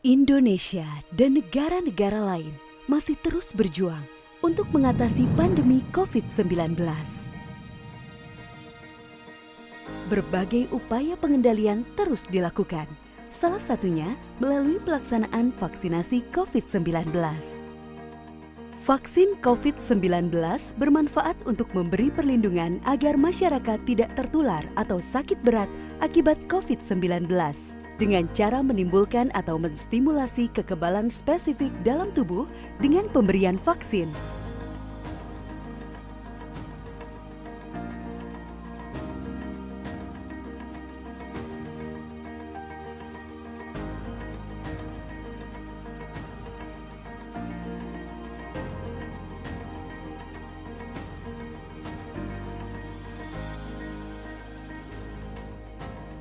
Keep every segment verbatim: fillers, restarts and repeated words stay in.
Indonesia dan negara-negara lain masih terus berjuang untuk mengatasi pandemi covid sembilan belas. Berbagai upaya pengendalian terus dilakukan, salah satunya melalui pelaksanaan vaksinasi covid sembilan belas. Vaksin covid sembilan belas bermanfaat untuk memberi perlindungan agar masyarakat tidak tertular atau sakit berat akibat covid sembilan belas dengan cara menimbulkan atau menstimulasi kekebalan spesifik dalam tubuh dengan pemberian vaksin.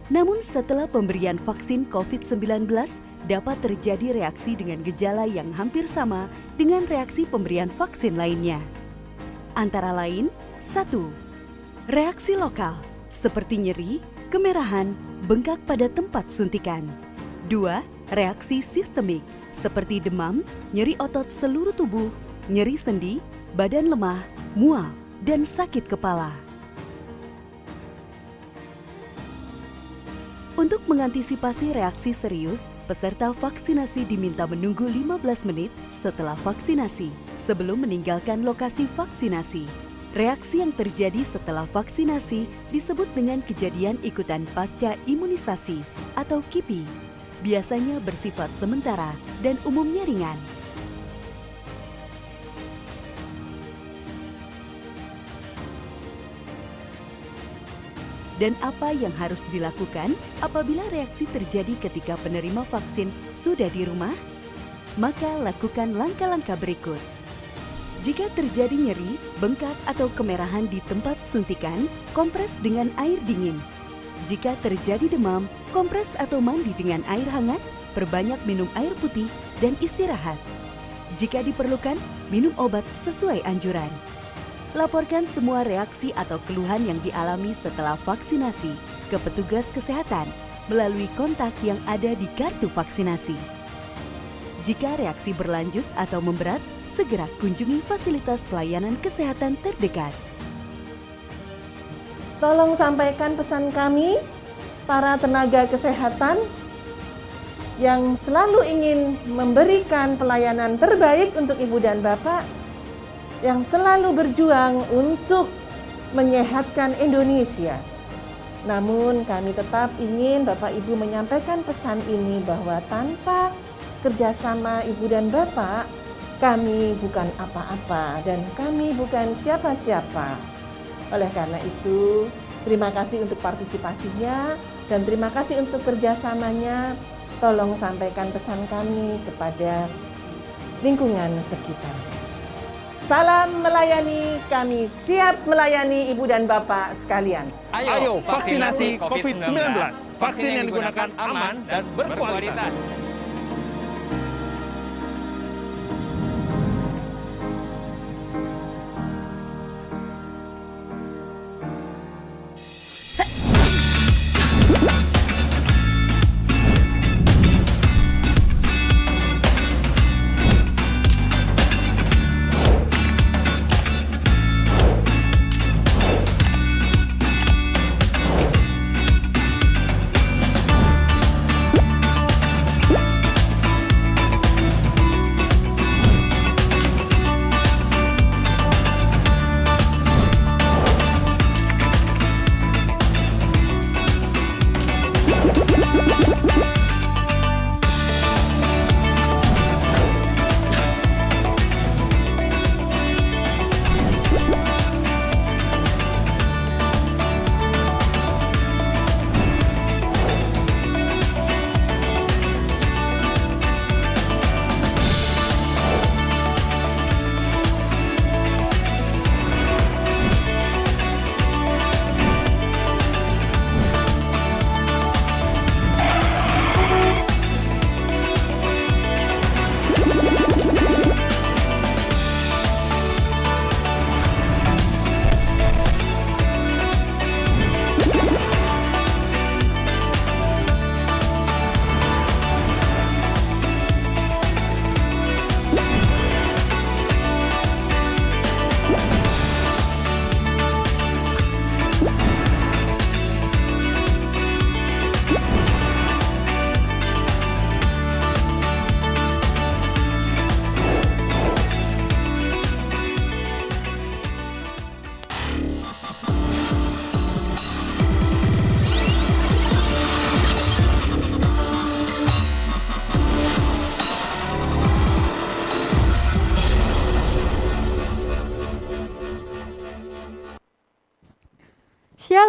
Namun, setelah pemberian vaksin covid sembilan belas, dapat terjadi reaksi dengan gejala yang hampir sama dengan reaksi pemberian vaksin lainnya. Antara lain, satu, reaksi lokal, seperti nyeri, kemerahan, bengkak pada tempat suntikan. Dua, reaksi sistemik, seperti demam, nyeri otot seluruh tubuh, nyeri sendi, badan lemah, mual, dan sakit kepala. Untuk mengantisipasi reaksi serius, peserta vaksinasi diminta menunggu lima belas menit setelah vaksinasi sebelum meninggalkan lokasi vaksinasi. Reaksi yang terjadi setelah vaksinasi disebut dengan kejadian ikutan pasca imunisasi atau kipi. Biasanya bersifat sementara dan umumnya ringan. Dan apa yang harus dilakukan apabila reaksi terjadi ketika penerima vaksin sudah di rumah? Maka lakukan langkah-langkah berikut. Jika terjadi nyeri, bengkak, atau kemerahan di tempat suntikan, kompres dengan air dingin. Jika terjadi demam, kompres atau mandi dengan air hangat, perbanyak minum air putih, dan istirahat. Jika diperlukan, minum obat sesuai anjuran. Laporkan semua reaksi atau keluhan yang dialami setelah vaksinasi ke petugas kesehatan melalui kontak yang ada di kartu vaksinasi. Jika reaksi berlanjut atau memberat, segera kunjungi fasilitas pelayanan kesehatan terdekat. Tolong sampaikan pesan kami, para tenaga kesehatan yang selalu ingin memberikan pelayanan terbaik untuk Ibu dan Bapak, yang selalu berjuang untuk menyehatkan Indonesia. Namun, kami tetap ingin Bapak Ibu menyampaikan pesan ini, bahwa tanpa kerjasama Ibu dan Bapak, kami bukan apa-apa dan kami bukan siapa-siapa. Oleh karena itu, terima kasih untuk partisipasinya dan terima kasih untuk kerjasamanya. Tolong sampaikan pesan kami kepada lingkungan sekitar. Salam melayani, kami siap melayani Ibu dan Bapak sekalian. Ayo, vaksinasi covid sembilan belas. Vaksin yang digunakan aman dan berkualitas.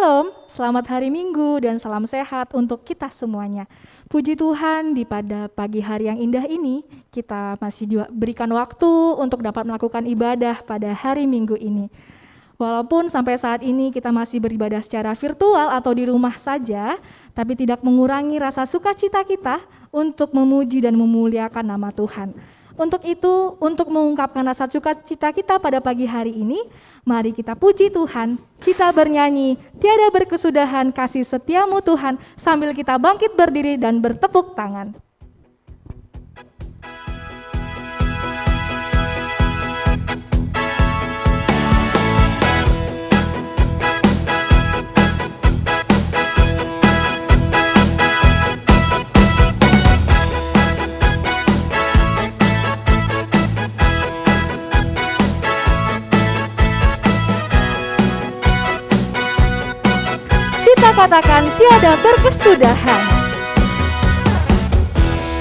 Shalom, selamat hari Minggu dan salam sehat untuk kita semuanya. Puji Tuhan, di pada pagi hari yang indah ini, kita masih diberikan waktu untuk dapat melakukan ibadah pada hari Minggu ini. Walaupun sampai saat ini kita masih beribadah secara virtual atau di rumah saja, tapi tidak mengurangi rasa sukacita kita untuk memuji dan memuliakan nama Tuhan. Untuk itu, untuk mengungkapkan rasa sukacita kita pada pagi hari ini, mari kita puji Tuhan, kita bernyanyi, "Tiada berkesudahan kasih setiamu Tuhan," sambil kita bangkit berdiri dan bertepuk tangan. Kita katakan, "Tiada berkesudahan."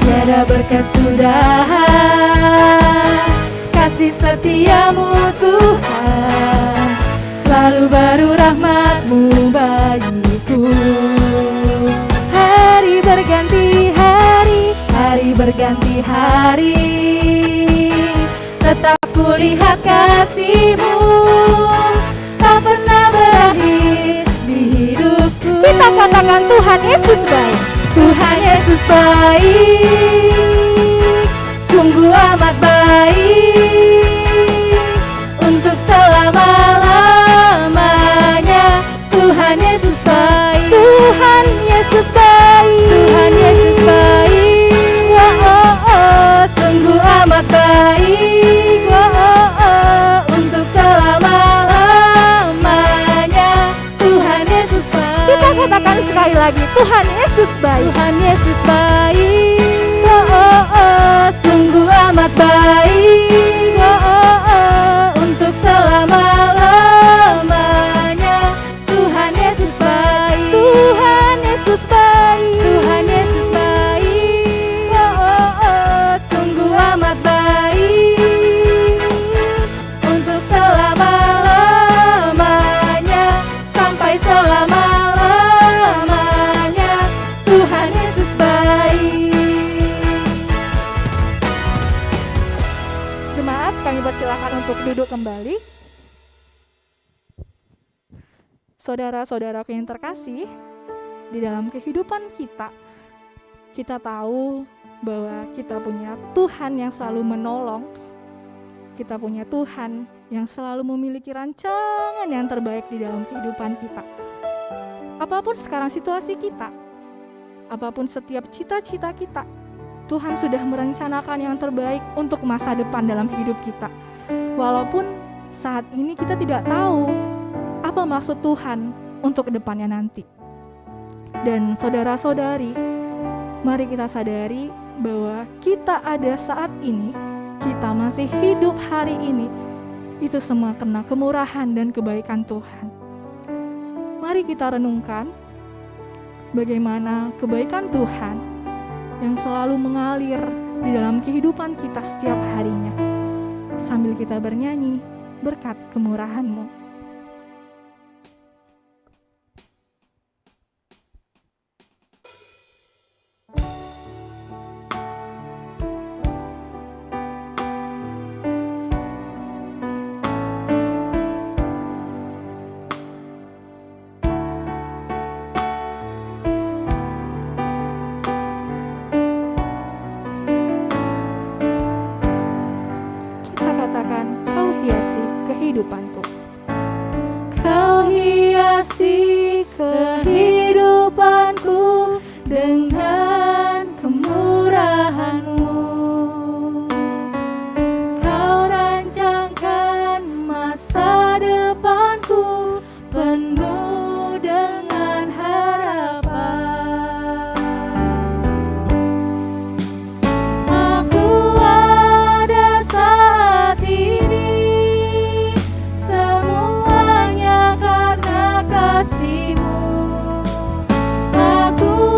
Tiada berkesudahan kasih setiamu, Tuhan, selalu baru rahmat-Mu bagiku. Hari berganti hari, hari berganti hari, tetap kulihat kasih-Mu tak pernah berakhir di hidupku. Kita katakan, "Tuhan Yesus baik." Tuhan Yesus baik, sungguh amat baik, untuk selama-lamanya. Tuhan Yesus baik. Tuhan Yesus baik. Tuhan Yesus baik. Oh, oh, oh, sungguh amat baik. Oh, oh, oh, untuk selama-lamanya. Tuhan Yesus baik. Kita katakan sekali lagi, Tuhan Yesus baik. Tuhan Yesus baik. Oh, oh, oh, sungguh amat baik. Oh, oh, oh, untuk selama-lamanya. Tuhan Yesus baik. Tuhan Yesus baik. Tuhan Yesus baik. Oh, oh, oh, sungguh amat baik. Untuk selama-lamanya, sampai selama-lamanya, Tuhan Yesus baik. Jemaat, kami persilakan untuk duduk kembali. Saudara-saudaraku yang terkasih, di dalam kehidupan kita, kita tahu bahwa kita punya Tuhan yang selalu menolong. Kita punya Tuhan yang selalu memiliki rancangan yang terbaik di dalam kehidupan kita. Apapun sekarang situasi kita, apapun setiap cita-cita kita, Tuhan sudah merencanakan yang terbaik untuk masa depan dalam hidup kita. Walaupun saat ini kita tidak tahu apa maksud Tuhan untuk ke depannya nanti. Dan saudara-saudari, mari kita sadari bahwa kita ada saat ini, kita masih hidup hari ini, itu semua karena kemurahan dan kebaikan Tuhan. Mari kita renungkan bagaimana kebaikan Tuhan yang selalu mengalir di dalam kehidupan kita setiap harinya, sambil kita bernyanyi, "Berkat kemurahan-Mu." Kita katakan, "Kau hiasi kehidupanku." Kau hiasi kehidupanku dengan kemurahan-Mu. Kau rancangkan masa depanku penuh dengan harapan. Aku ada saat ini, semuanya karena kasih-Mu. Aku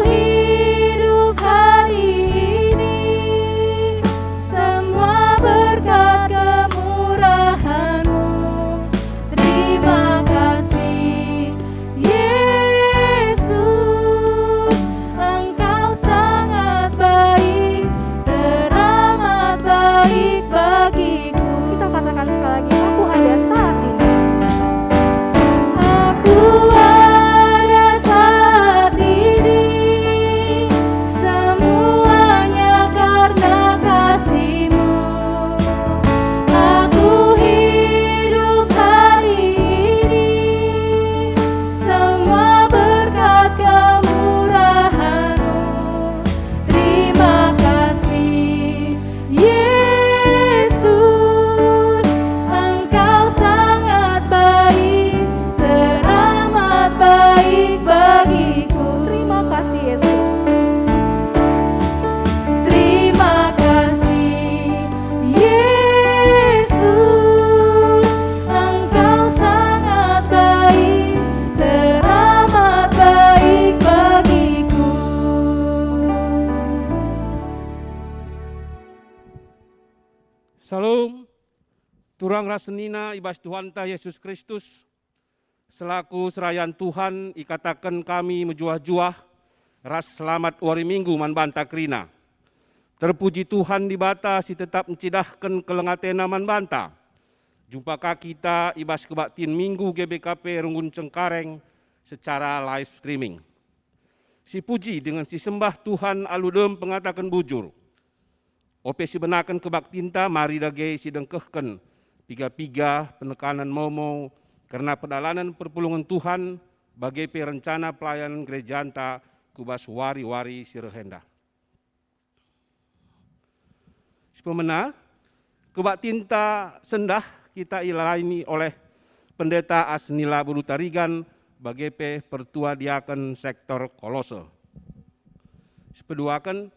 Salam, turang ras senina i bas Tuhanta Yesus Kristus. Selaku serayan Tuhan, ikataken kami mejuah-juah ras selamat wari Minggu man banta kerina. Terpuji Tuhan Dibata si tetap ncidahken keleng ateNa man banta. Jumpa ka kita i bas kebaktin Minggu G B K P Runggun Cengkareng secara live streaming. Sipuji dingen sisembah Tuhan alu dem pengataken bujur. Ope sibenaken kebaktinta, mari dage sidengkehken piga-piga penekanen momo kerna pedalanen perpulungen Tuhan, bage pe rencana pelayanan gerejanta ku bas wari-wari si reh enda. Sipemena, kebaktinta sendah kita ilayani oleh Pendeta Asnila Beru Tarigan, bage pe pertua diaken sektor Kolose. Sipeduaken,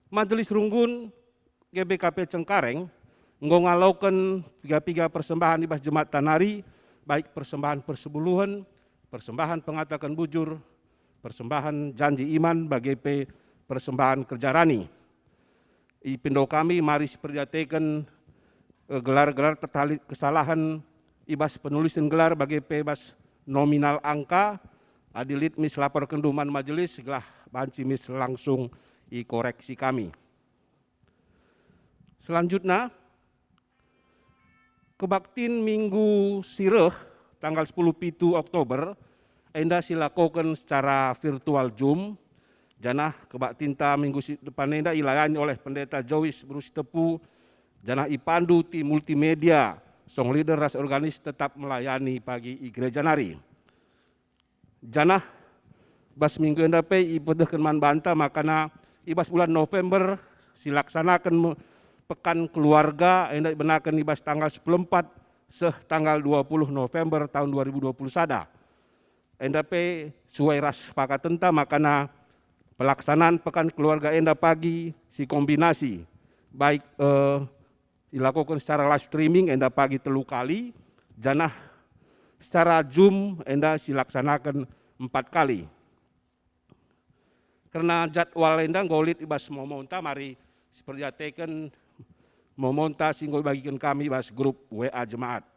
Majelis Runggun G B K P Cengkareng enggo ngaloken piga-piga persembahan i bas jemaat nari, baik persembahan persebulan, persembahan pengataken bujur, persembahan janji iman, bage pe persembahan kerja rani. Ipindo kami mari siperdiateken, eh, gelar-gelar tertalit kesalahan i bas penulisen gelar, bage pe bas nominal angka. Adi lit mis laporkenndu man majelis, gelah banci mis langsung ikoreksi kami. Selanjutna, kebaktin Minggu si reh, tanggal sepuluh pitu Oktober, enda silakoken secara virtual Zoom, janah kebaktinta Minggu si depan enda ilayani oleh Pendeta Joyce Beru Sitepu, janah ipandu tim multimedia, song leader ras organis tetap melayani pagi i gereja nari. Janah bas minggu enda pe ipedehken man banta makana i bas bulan November silaksanaken me-, Pekan Keluarga, enda ibenaken i bas tanggal sepuluh empat seh tanggal dua puluh November tahun dua ribu dua puluh sada. Enda pe suai ras sepakatenta makana pelaksanaan Pekan Keluarga enda pagi sikombinasi, baik, eh, dilakoken secara live streaming enda pagi telu kali, janah secara Zoom enda silaksanaken empat kali. Kerna jadwal enda enggo lit i bas momonta, mari siperdiateken momonta si enggo ibagiken kami i bas grup W A jemaat.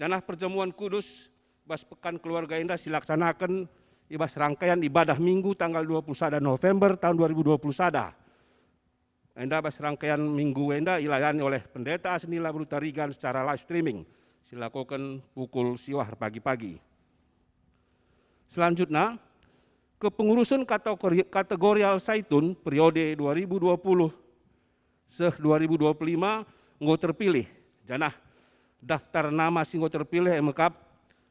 Janah perjamuan kudus bas Pekan Keluarga enda silaksanaken i bas rangkaian ibadah Minggu tanggal dua puluh sada November tahun dua ribu dua puluh sada. Enda bas rangkaian minggu enda ilayani oleh Pendeta Asnila Beru Tarigan secara live streaming, silakoken pukul siwah pagi-pagi. Selanjutna, kepengurusen kategori-, kategorial Saitun periode dua ribu dua puluh seh dua ribu dua puluh lima enggo terpilih, janah daftar nama si enggo terpilih e mekap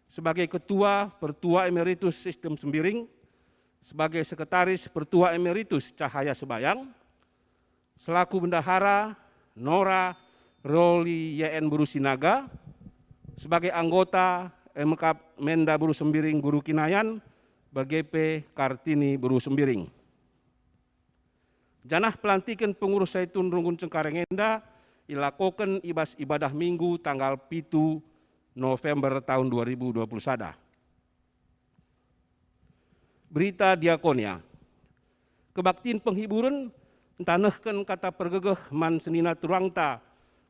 sebagai Ketua Pertua Emeritus Sistem Sembiring, sebagai Sekretaris Pertua Emeritus Cahaya Sebayang, selaku Bendahara Nora Roli Y N Beru Sinaga, sebagai anggota e mekap Menda Beru Sembiring Guru Kinayan, bage pe Kartini Beru Sembiring. Janah pelantiken pengurus Saitun Runggun Cengkareng enda ilakoken i bas ibadah Minggu tanggal pitu November tahun dua ribu dua puluh sada. Berita Diakonia. Kebaktin penghiburen ntanehken kata pergegeh man senina turangta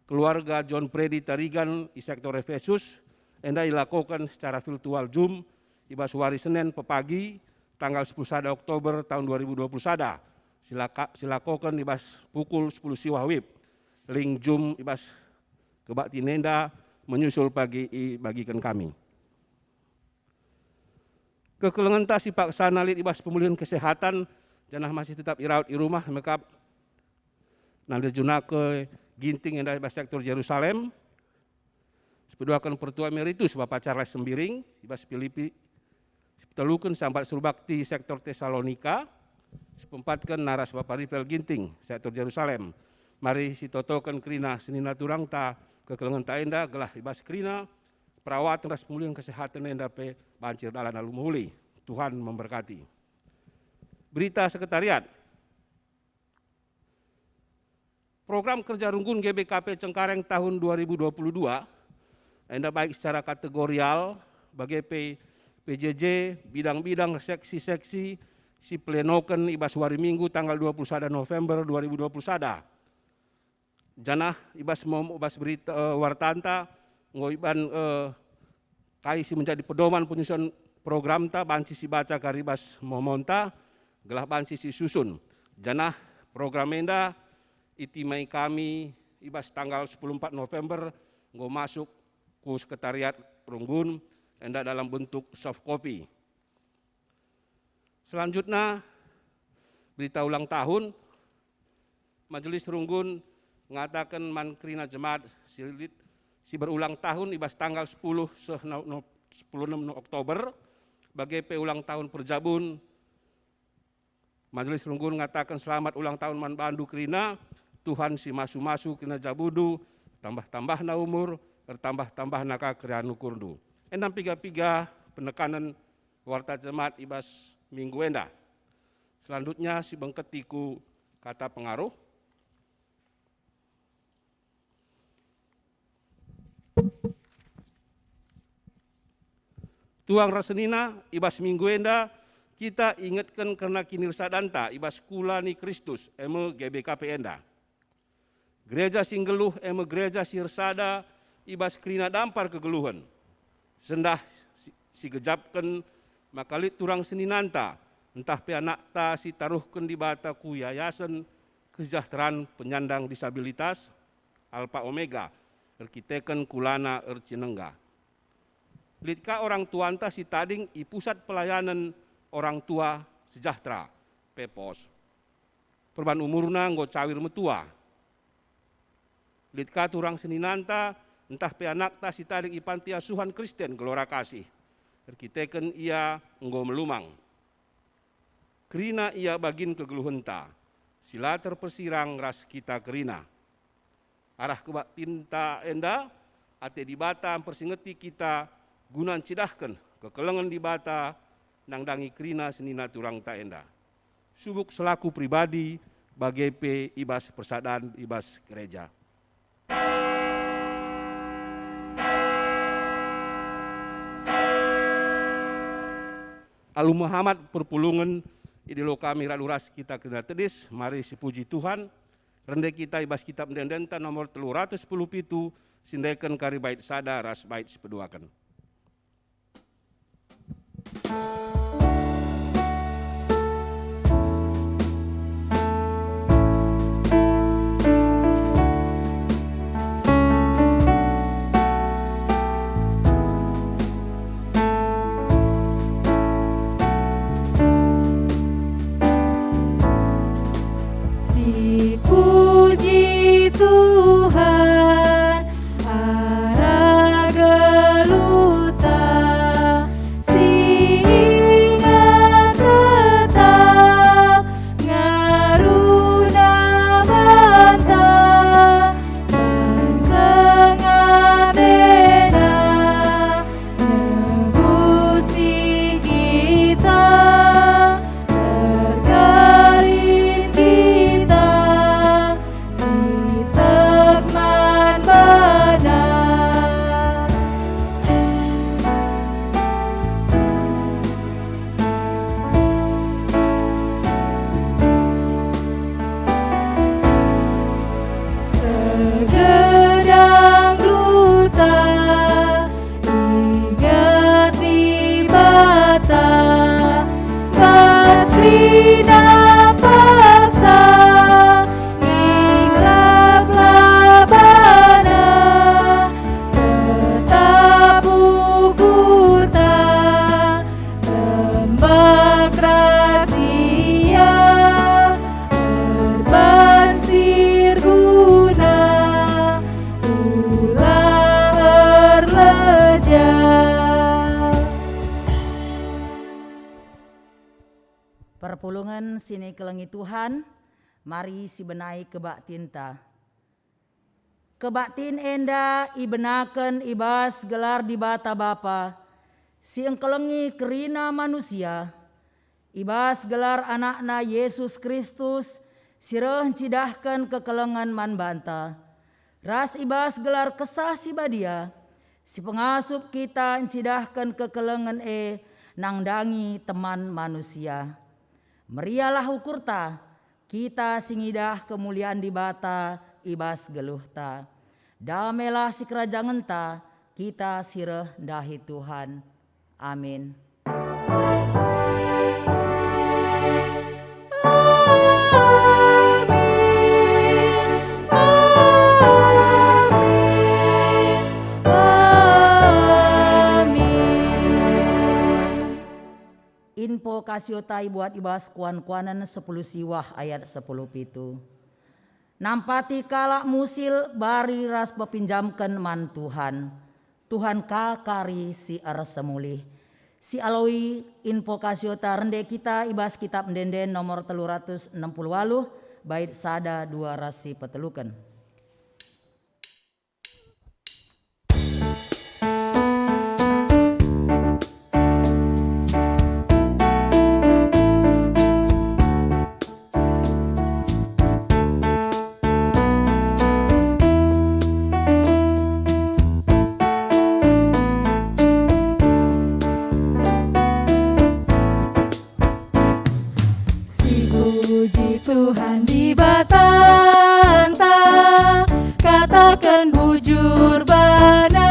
keluarga John Freddy Tarigan i sektor Efesus, enda ilakoken secara virtual Zoom i bas wari Senen pepagi, tanggal sepuluh sada Oktober tahun dua ribu dua puluh sada, silaka-, silakoken i bas pukul sepuluh siwah wib. Link Zoom i bas kebaktin enda menyusul pagi ibagiken kami. Kekelengenta si paksana lit i bas pemulihen kesehatan, janah masih tetap irawat i rumah, mekap Nande Junake Ginting enda i bas sektor Jerusalem, sipeduaken Pertua Emeritus Bapa Charles Sembiring i bas Filipi, sipeteluken Sambat Surbakti sektor Tesalonika, sipempatken naras Bapa Ripel Ginting sektor Jerusalem. Mari sitotoken kerina senina turangta kekelengenta enda gelah i bas kerina perawaten ras pemulihen kesehatan enda pe banci erdalan alu mehuli. Tuhan memberkati. Berita Sekretariat. Program kerja runggun G B K P Cengkareng tahun dua ribu dua puluh dua, enda baik secara kategorial, bage pe P J J, bidang-bidang, seksi-seksi, siplenoken i bas wari Minggu tanggal dua puluh sada November dua ribu dua puluh sada. Janah i bas mom-, bas berita, eh, wartanta, enggo iban, eh, kai si menjadi pedoman penyusun programta banci sibaca kari bas momonta, gelah banci sisusun. Janah program enda itimai kami i bas tanggal sepuluh empat November enggo masuk ku sekretariat Runggun, enda dalam bentuk soft copy. Selanjutna, berita ulang tahun. Majelis Runggun ngataken man kerina jemaat si lit, si berulang tahun i bas tanggal sepuluh seh no, no, sepuluh enem Oktober, bage pe ulang tahun perjabun. Majelis Runggun ngataken selamat ulang tahun man bandu kerina, Tuhan si masu-masu kerina jabundu, tambah-tambahna umur, ertambah-tambahna ka kerina ukurndu. Enda piga-piga penekanen warta jemaat i bas minggu enda. Selanjutnya sibengketi ku kata pengaruh. Tuang ras senina, i bas minggu enda kita ingetken kerna kinirsadanta i bas kula ni Kristus, e me G B K P enda. Gereja si nggeluh e me gereja si ersada i bas kerina dampar kegeluhen. Sendah si, sigejapken maka lit turang seninanta, ntah pe anakta si taruhken Dibata ku Yayasen Kesejahteraan Penyandang Disabilitas, Alpha Omega, erkiteken kulana ercinengga. Lit ka orang tuanta si tading i Pusat Pelayanen Orang Tua Sejahtera, Pepos. Perban umurna enggo cawir metua. Lit ka turang seninanta, ntah pe anakta si tading i Panti Asuhan Kristen Gelora Kasih, erkiteken ia enggo melumang. Kerina ia bagin kegeluhenta, si la terpersirang ras kita kerina. Arah kebaktinta enda, ate Dibata mpersingeti kita guna ncidahken kekelengen Dibata nandangi kerina senina turangta enda, subuk selaku pribadi, bage pe i bas persadan i bas gereja. Alu mehamat perpulungen, idilo kami radu ras kita kerina tedis, mari sipuji Tuhan. Rende kita i bas Kitab Ende-endenta nomor telu ratus sepuluh pitu, sindeken kari bait sada ras bait sipeduaken. Sipuji Tuhan, arah geluhta, si ingan tetap ngeruna banta, man tengah bena nebusi kita, terkarin kita, si tek man bana. Segedang geluhta inget Dibata, bas kerina paksa ngaraplah bana, tetap ukurta, lembak ras ia, erban si erguna, ulah erleja. Perpulungen si nikelengi Tuhan, mari sibenai kebaktinta. Kebaktin enda ibenaken i bas gelar Dibata Bapa, si engkelengi kerina manusia, i bas gelar AnakNa Jesus Kristus, si reh ncidahken kekelengen man banta, ras i bas gelar Kesah Si Badia, si pengasup kita ncidahken kekelengen e nandangi teman manusia. Meriahlah ukurta, kita si ngidah kemulian Dibata i bas geluhta. Damelah sikerajangenta, kita si reh ndahi Tuhan. Amin. Amin. Amin. Amin. Invokasiota ibuat i bas Kuan-kuanen sepuluh siwah ayat sepuluh pitu. Nampati kalak musil bari ras pepinjamken man Tuhan. Tuhan ka kari si ersemulih. Sialoi invokasiota rende kita i bas Kitab Ende-enden nomor telu ratus enam puluh waluh, bait sada, dua ras si peteluken. Sipuji Tuhan Dibatanta, kataken bujur baNa,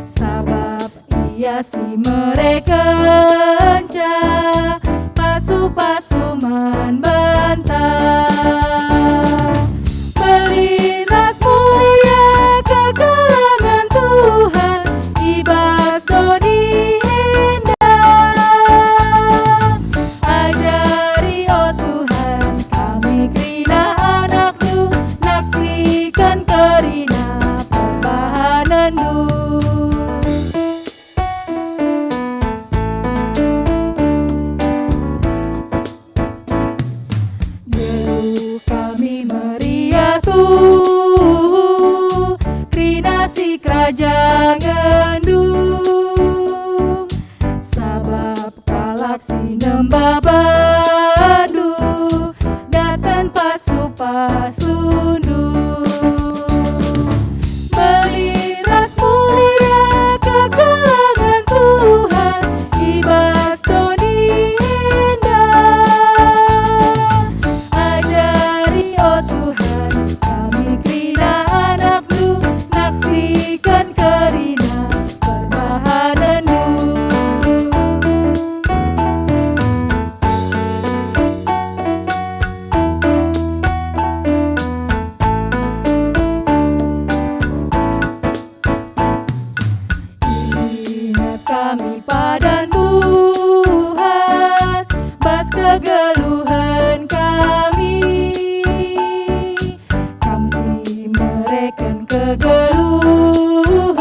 sabap Ia si merekenca pasu-pasu man banta. Belin ras mulia kekelengen Tuhan i bas doni enda. Ajari, o Tuhan, kami kerina anakNdu, naksiken kerina perbahanenNdu. Geluh kami meriah tuhu, kerina sikerajangenNdu. Sabap kalak si nembah baNdu, daten pasu-pasuNdu. Bali ras mulia kekelengen Tuhan i bas doni enda. Ajari, o Tuhan, kami kerina anakNdu, naksiken kerina perbahanenNdu. Inget kami padan buhat, bas kegeluhen kami. Kam si mereken kegeluhen,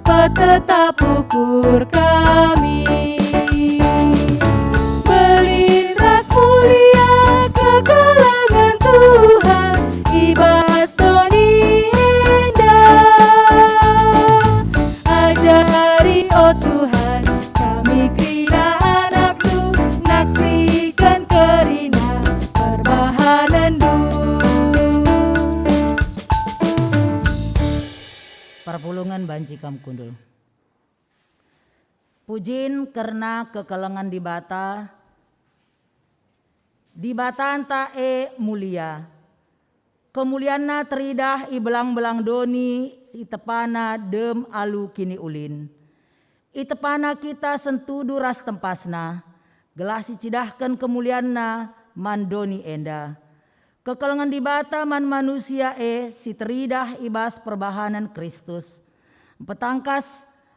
petetap ukur kami. Belin ras mulia kekelengen Tuhan i bas doni enda. Ajari, o Tuhan, kami kerina anakNdu, naksiken kerina perbahanenNdu. Perpulungen banci kam kundul. Pujin kerna kekelengen Dibata. Dibatanta e mulia. KemulianNa teridah i belang-belang doni, itepana dem alu kiniulin. Itepana kita sentudu ras tempasNa, gelah sicidahken kemulianNa man doni enda. Kekelengen Dibata man manusia e si teridah i bas perbahanen Kristus. Mpetangkas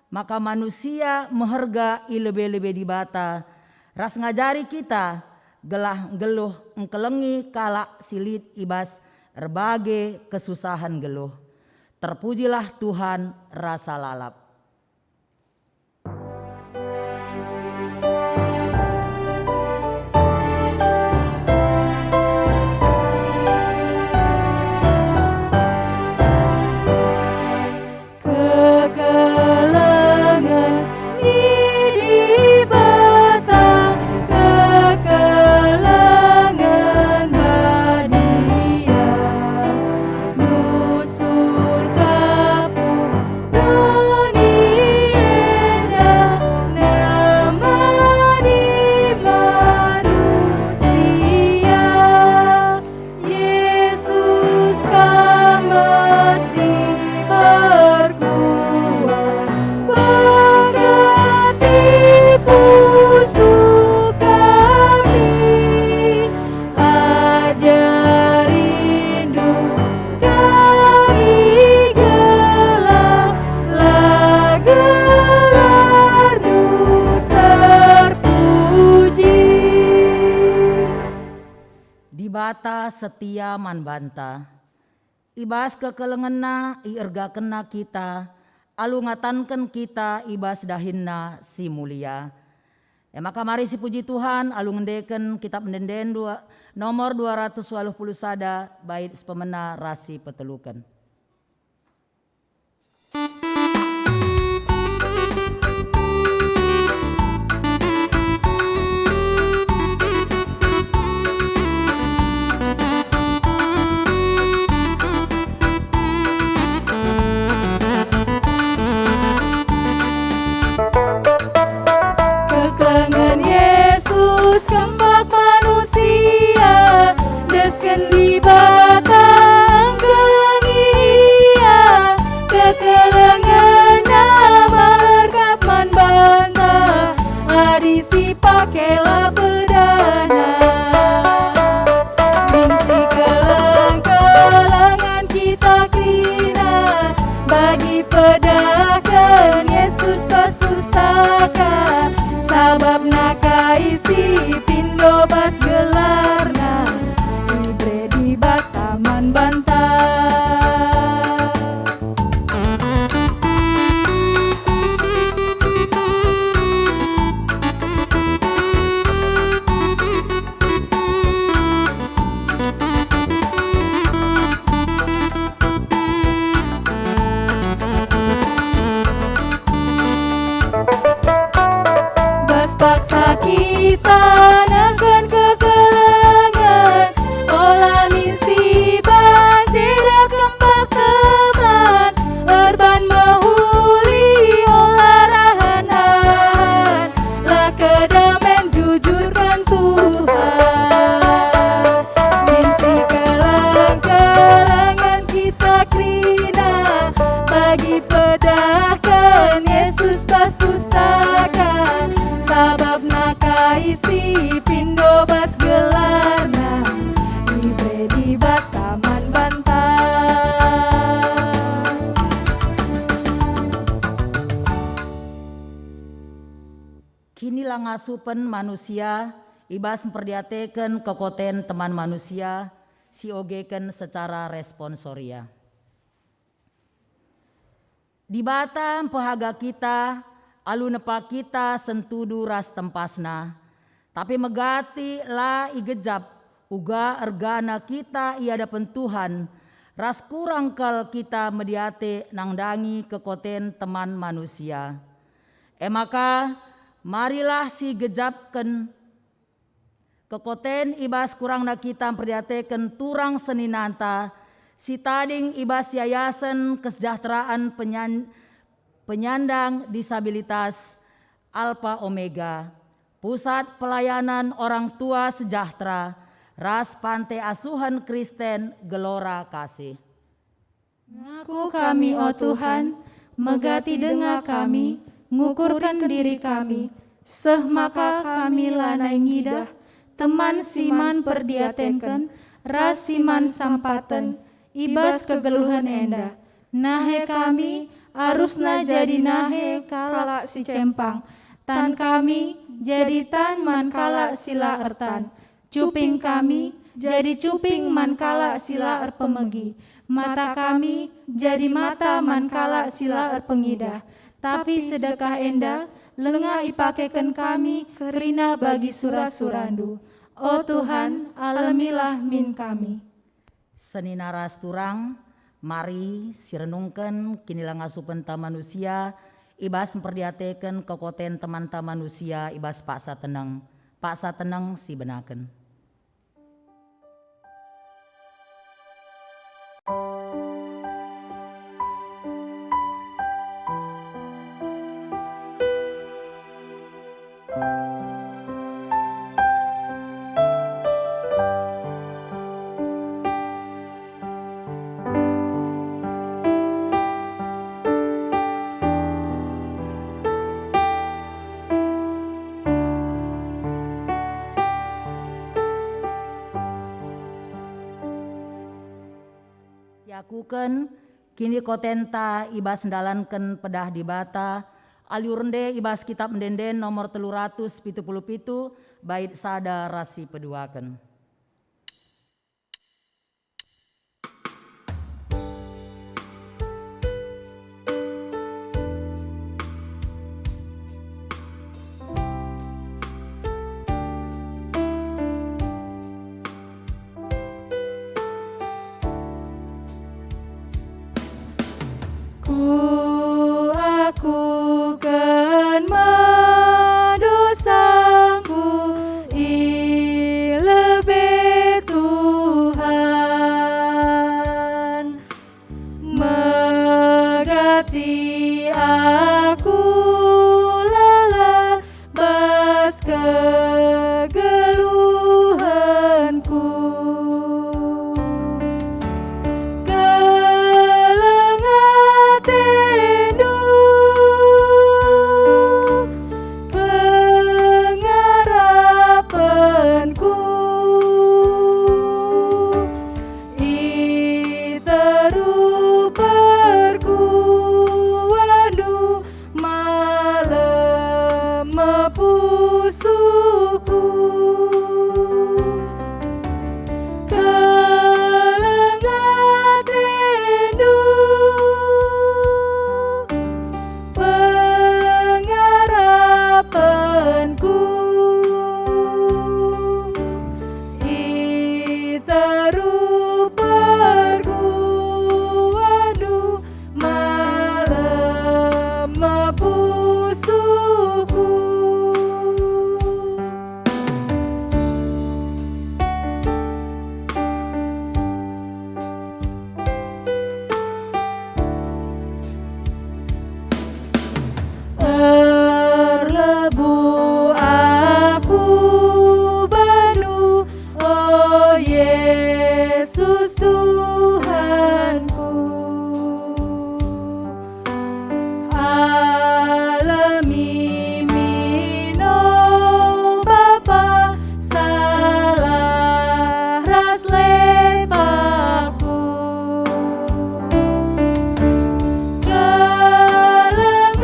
maka manusia meherga i lebe-lebe Dibata, ras ngajari kita gelah nggeluh engkelengi kalak si lit i bas erbage kesusahen nggeluh. Terpujilah Tuhan rasa lalap. Kekelengen i Dibata, kekelengen badia, nusur ka pudun Dibata setia man banta. I bas kekelengenNa iergakenNa kita, alu ngatanken kita i bas dahinNa si mulia. E maka mari sipuji Tuhan alu ngendeken Kitap Ende-enden dua, nomor dua ratus waluh puluh sada, bait si pemena ras si peteluken. Kekelengen Yesus kembak manusia, desken Dibata enggelengi Ia. KekelengenNa malergap man banta, adi sipake la pedahNa. Min sikeleng-kelengen kita kerina, bagi pedahken Yesus bas pustaka, sabap naka isi pindo bas gelarNa, ibere Dibata man banta. Bas paksa kita nehken kekelengen, ola min si banci dekempak teman, erban mehuli ola rahan-rahan, la kedamen jujurken Tuhan. Min sikeleng-kelengen kita kerina, bagi pedahken Yesus bas pustaka, sabap naka isi pindo bas gelarNa, ibere Dibata man banta. Kinilangasupen manusia i bas mperdiateken kekoten teman manusia si ogeken secara responsoria. Dibata mpehaga kita alu nepa kita sentudu ras tempasNa, tapi megati la igejap uga ergana kita i adapen Tuhan, ras kurang kal kita mediate nandangi kekoten teman manusia. E maka, marilah sigejapken kekoten i bas kurangna kita mperdiateken turang seninanta si tading i bas Yayasen Kesejahteraan Penyan-, Penyandang Disabilitas Alfa Omega, Pusat Pelayanan Orang Tua Sejahtera, ras Pante Asuhen Kristen Gelora Kasih. Ngaku kami, o Tuhan, megati denga kami, ngukurken diri kami, seh maka kami lanai ngidah teman si man perdiatenken ras si man sampaten i bas kegeluhen enda. Nahe kami arusna jadi nahe kalak si cempang, tan kami jadi tan man kalak si la ertan. Cuping kami jadi cuping man kalak si la erpemegi, mata kami jadi mata man kalak si la erpengidah. Tapi sedekah enda langa ipakeken kami kerina bagi sura-surandu. O Tuhan, alemilah min kami. Senina ras turang, mari sirenungken kinilangasupen ta manusia i bas mperdiateken kekoten temanta manusia i bas paksa teneng, paksa teneng si benaken. Siakuken kinikotenta i bas ndalanken pedah Dibata, alu rende i bas Kitap Ende-enden nomor telu ratus pitu puluh pitu, bait sada ras si peduaken. kegeluhenku. Keleng atendu, pengarapenku, i teruh perkuandu, malem me pusuhku. Keleng atendu, pengarapenku, i teruh perkuandu, malem me pusuhku. Erlebuh aku bandu, o Yesus Tuhanku. Alemi min, o Bapa, salah ras lepakku. Keleng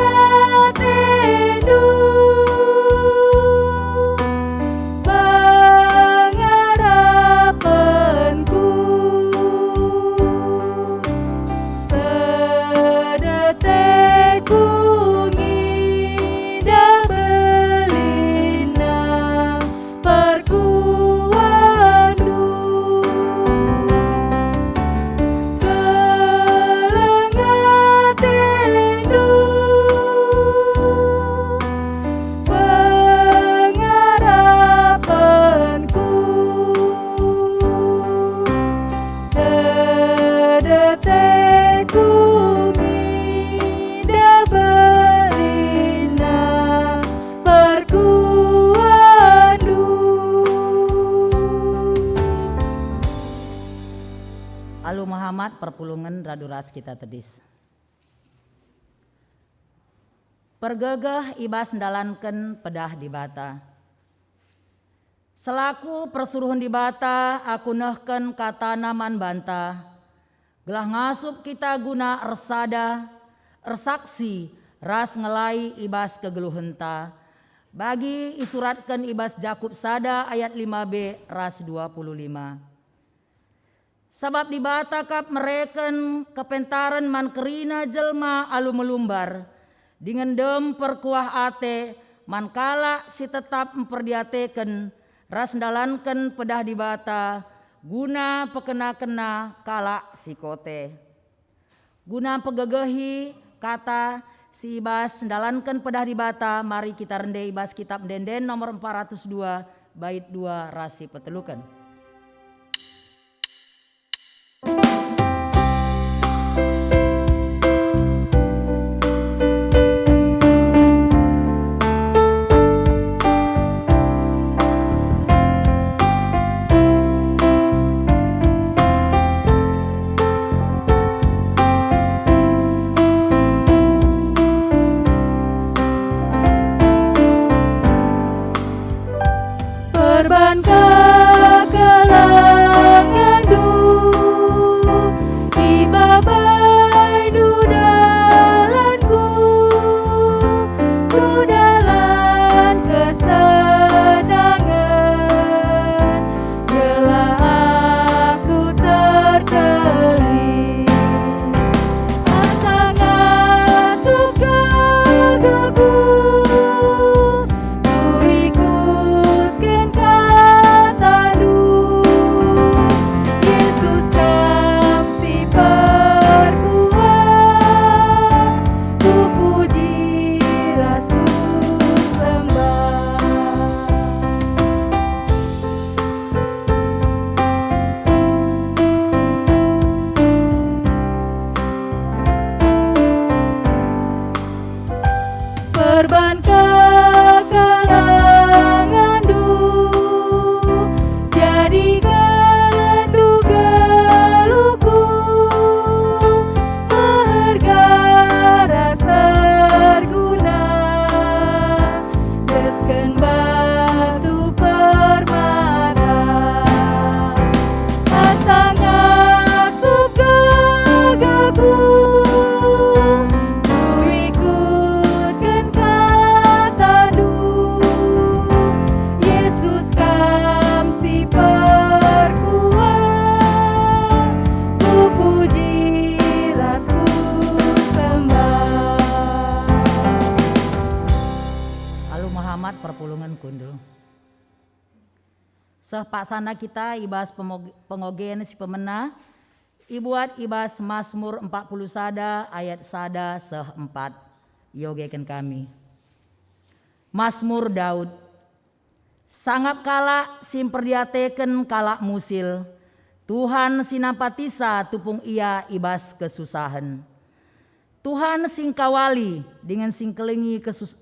atendu, pengarapenku, tedetehku ngidah belinna perkuandu. Keleng atendu, pengarapenku, tedetehku ngidah belinna perkuandu. Alu mehamat perpulungen radu ras kita tedis. Pergegeh i bas ndalanken pedah Dibata. Selaku persuruhen Dibata, aku nehken kataNa man banta, gelah ngasup kita guna ersada, ersaksi, ras ngelai i bas kegeluhenta. Bagi isuratken i bas Jakup sada ayat lima b ras dua puluh lima. Sabap Dibata kap mereken kepentaren man kerina jelma alu melumbar, dingen dem perkuah ate man kalak si tetap mperdiateken ras ndalanken pedah Dibata guna pekena-kena kalak si kote. Guna mpegegehi kata si i bas ndalanken pedah Dibata, mari kita rende i bas Kitab Ende-enden nomor empat ratus dua, bait dua ras si peteluken. Perban kekelengenndu, ibabaindu dalanku, ku dalan kesenangen, gelah aku terkelin. Asa ngasup gegohku, kuikutken kata Seh paksana kita i bas pemog-, pengogen si pemena, ibuat i bas Masmur empat puluh sada ayat sada seh empat. Iogeken kami. Masmur Daud. Sangap kalak si mperdiateken kalak musil, Tuhan si nampatisa tupung ia i bas kesusahen. Tuhan si ngkawali dingen si ngkelengi kesus-,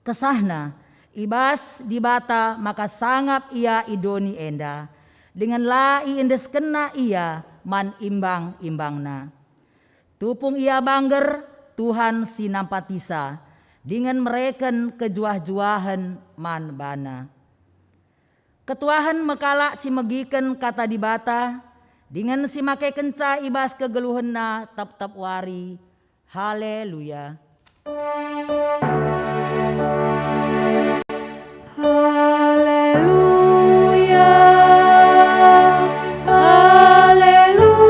kesahna, i bas Dibata maka sangap ia i doni enda, dingen la iendeskenna ia man imbang-imbangna. Tupung ia bangger, Tuhan si nampatisa, dingen mereken kejuah-juahen man bana. Ketuahen me kalak si megiken kata Dibata, dingen si makekenca i bas kegeluhenna tep-tep wari. Haleluya! Haleluya, haleluya, haleluya.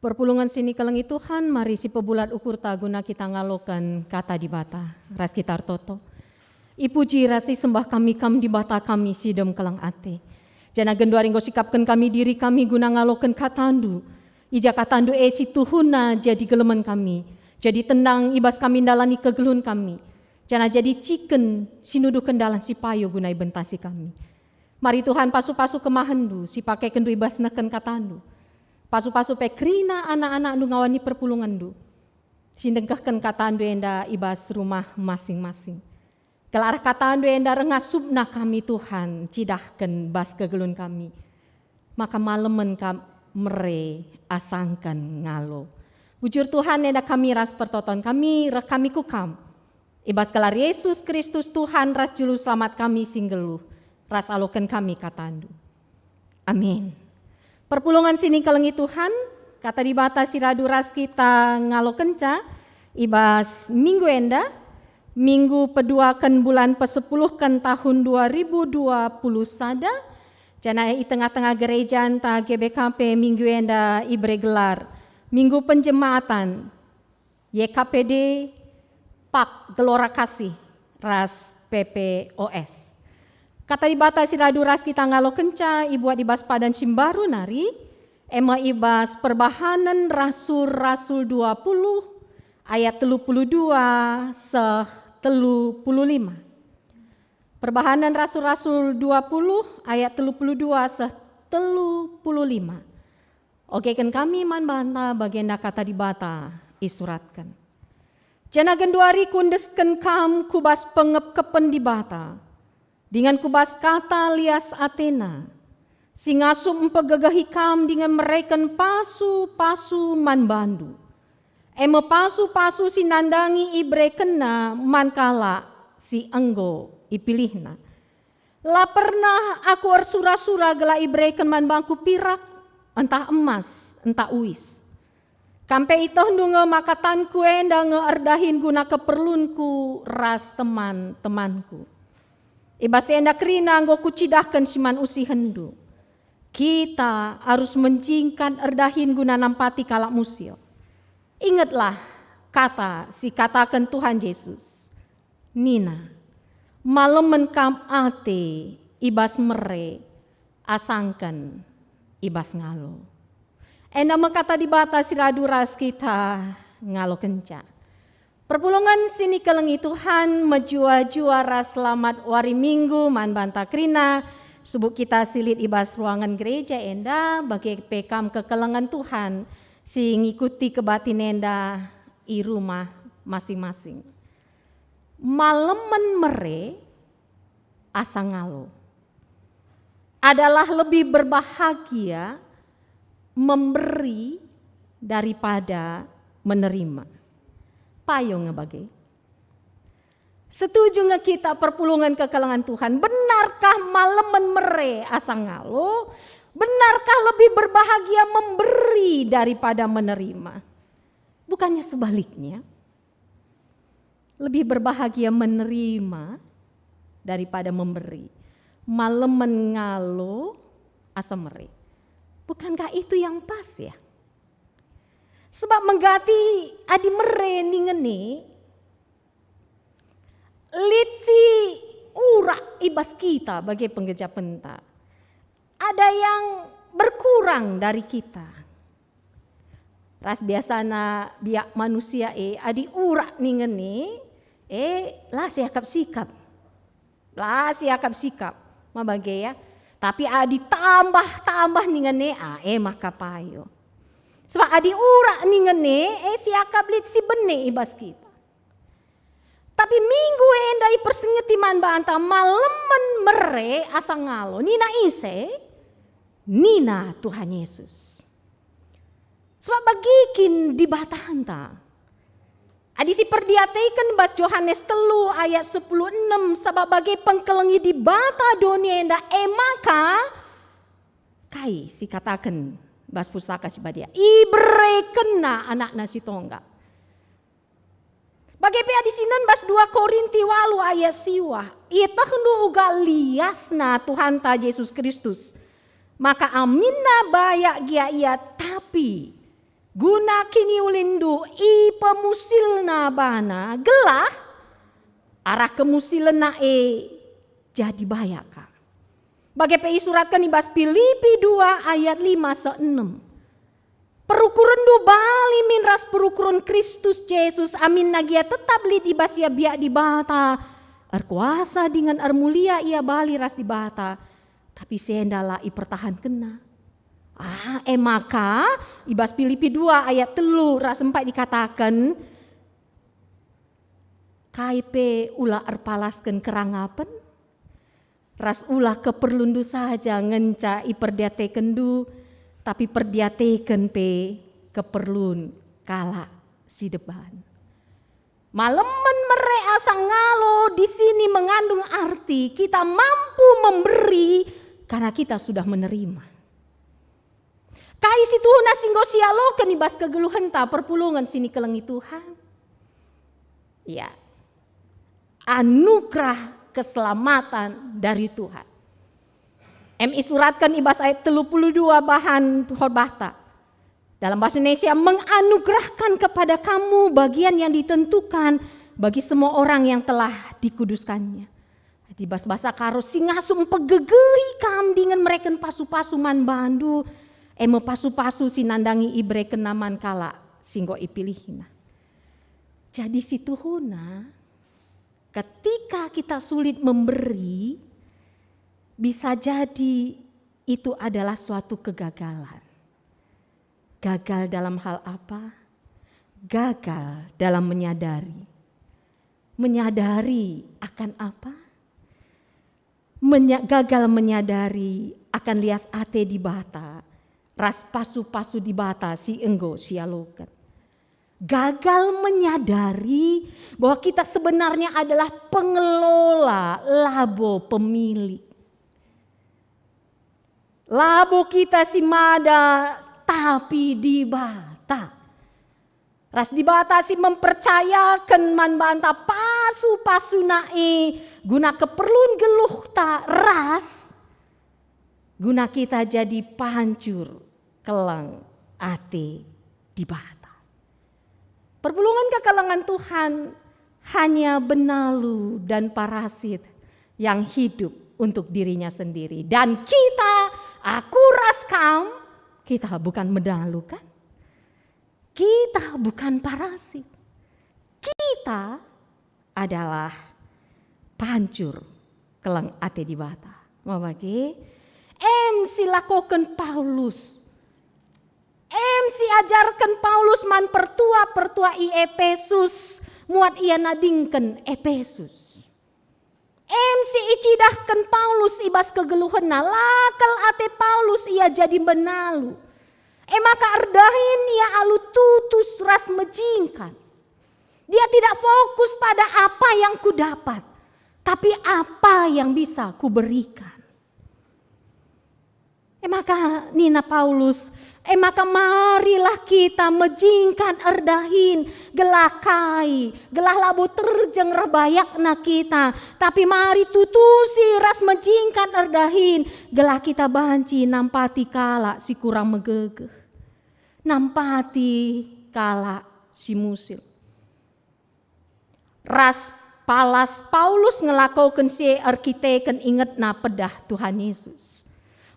Perpulungen si nikelengi Tuhan, mari sipebulat ukurta guna kita ngaloken kata Dibata. Ras kita ertoto. Ipuji ras isembah kami Kam, Dibata kami si dem keleng ate. Janah genduari enggo sikapken kami diri kami guna ngaloken kataNdu. I ja kataNdu e si tuhuna jadi gelemen kami, jadi tendang i bas kami ndalani kegeluhen kami, janah jadi ciken si nuduhken dalan si payo guna ibentasi kami. Mari Tuhan, pasu-pasu kemahenNdu si pakekenndu i bas nehken kataNdu. Pasu-pasu pe kerina anak-anakNdu ngawani perpulungenNdu si ndengkehken kataNdu enda i bas rumah masing-masing. Gelah arah kataNdu enda reh ngasupna kami, Tuhan, cidahken bas kegeluhen kami, maka malemen kam mere asangken ngalo. Bujur Tuhan, enda kami ras pertoton kami, reh kami ku Kam. I bas gelar Yesus Kristus, Tuhan ras Juru Selamat kami si nggeluh, ras aloken kami kataNdu. Amin. Perpulungen si nikelengi Tuhan, kata Dibata si radu ras kita ngalokenca i bas minggu enda, minggu peduaken bulan pesepuluhken tahun dua ribu dua puluh sada, janah i tengah-tengah gereja ntah G B K P minggu enda ibere gelar Minggu Penjematan. Y K P D, pak, Gelora Kasih, ras P P O S. Kata Dibata si radu ras kita ngalokenca ibuat i bas padan si mbaru nari, e me i bas Perbahanen Rasul-Rasul dua puluh ayat telu puluh dua seh telu puluh lima. Perbahanen Rasul-Rasul dua puluh ayat telu puluh dua seh telu puluh lima. Ogeken kami man banta bagenda kata Dibata isuratken. Janah genduari kuendesken kam ku bas pengepkepen Dibata, dingen ku bas kata lias ateNa, si ngasup mpegegehi kam dingen mereken pasu-pasu man bandu. E me pasu-pasu si nandangi iberekenNa man kalak si enggo ipilihNa. La pernah aku ersura-sura gelah ibereken man bangku pirak, ntah emas, ntah uis. Kam pe ietehndu nge maka tanku enda nge erdahin guna keperlunku ras teman-temanku. I bas enda kerina enggo kucidahken si man usihenndu. Kita arus menjingkat erdahin guna nampati kalak musil. Ingetlah kata si kataken Tuhan Jesus. Nina, "Malemen kam ate i bas mere asangken i bas ngalo." Enda me kata Dibata si radu ras kita ngalokenca. Perpulungen si nikelengi Tuhan, mejuah-juah ras selamat wari Minggu man banta kerina, subuk kita si lit i bas ruangen gereja enda, bage pe kam kekelengen Tuhan si ngikuti kebaktin enda i rumah masing-masing. Malemen mere asa ngalo adalah lebih berbahagia memberi daripada menerima. Payo nge bage. Setuju nge kita perpulungen kekelengen Tuhan? Benarkah malemen mere asa ngalo? Benarkah lebih berbahagia memberi daripada menerima? Bukannya sebaliknya? Lebih berbahagia menerima daripada memberi. Malemen ngalo asa mere. Bukankah itu yang pas, ya? Sebab menggati adi mere ningen e, lit si urak i bas kita bage penggejapenta. Ada yang berkurang dari kita. Ras biasana biak manusia e, adi urak ningen e, e, la siakap sikap. La siakap sikap, ma bage ya. Tapi adi tambah-tambah ningen e, ah, e maka payo. Sebab adi urak ningen e, e siakap lit si bene i bas kita. Tapi minggu enda ipersingeti man banta malemen mere asa ngalo. Nina ise? Nina Tuhan Yesus. Sebab bagi kin Dibatanta. Adi siperdiateken bas Johanes telu ayat sepuluh enem, sabap bage pengkelengi Dibata doni enda, e maka kai sikataken bas Pustaka Si Badia? IberekenNa AnakNa si Tonggal. Bage pe adi sinen bas dua Korinti walu ayat siwah, ietehndu uga liasna Tuhanta Jesus Kristus, maka aminna bayak gia ia, tapi guna kiniulinndu ipemusilna bana, gelah arah kemusilenna e jadi bayak ka. Bage pe isuratken i bas Pilipi dua ayat lima seh enem. Perukurenndu bali min ras perukuren Kristus Jesus, aminna gia tetap lit i bas ia biak Dibata, erkuasa dingen ermulia ia bali ras Dibata, tapi si enda la ipertahankenna. Ah, e maka, i bas Pilipi dua ayat telu ras empat dikataken, kai pe ula erpalasken kerangapen, ras ula keperlunndu saja ngenca iperdiatekenndu, tapi perdiateken pe keperlun kalak si deban. Malemen mere asa ngalo di sini mengandung arti kita mampu memberi karena kita sudah menerima. Kai si tuhuna si enggo sialoken i bas kegeluhenta perpulungen si nikelengi Tuhan? Ya. Anugerah keselamatan dari Tuhan. Em isuratken i bas ayat telu puluh dua bahan khotbahta. Dalam bahasa Indonesia, menganugerahkan kepada kamu bagian yang ditentukan bagi semua orang yang telah dikuduskannya. Di bas bahasa Karo, si ngasup mpegegehi kam dingen mereken pasu-pasu man bandu, e me pasu-pasu si nandangi iberekenna man kalak si enggo ipilihna. Jadi situhuna, ketika kita sulit memberi, bisa jadi itu adalah suatu kegagalan. Gagal dalam hal apa? Gagal dalam menyadari. Menyadari akan apa? Menya-, gagal menyadari akan lias ate Dibata ras pasu-pasu Dibata si enggo sialoken. Gagal menyadari bahwa kita sebenarnya adalah pengelola, labo pemilik. Labo kita si mada, tapi Dibata. Ras Dibata si mempercayaken man banta pasu-pasuna e guna keperlun geluhta ras guna kita jadi pancur keleng ate Dibata. Perpulungen kekelengen Tuhan hanya benalu dan parasit yang hidup untuk dirinya sendiri. Dan kita, aku ras kam, kita bukan benalu, kan? Kita bukan parasit. Kita adalah pancur keleng ate Dibata. Ma bage? Em si lakoken Paulus. Em si ajarken Paulus man pertua-pertua i Epesus, muat ia nadingken Epesus. Em si icidahken Paulus i bas kegeluhenna, la kal ate Paulus ia jadi benalu. E maka erdahin ia alu tutus ras mejingkat. Dia tidak fokus pada apa yang kudapat, tapi apa yang bisa kuberikan. E maka nina Paulus, E maka marilah kita mejingkat erdahin, gelah kai, gelah labo terjeng reh bayakna kita, tapi mari tutusi ras mejingkat erdahin, gelah kita banci nampati kalak si kurang megegeh, nampati kalak si musil. Ras palas Paulus ngelakoken si e erkiteken ingetna pedah Tuhan Yesus.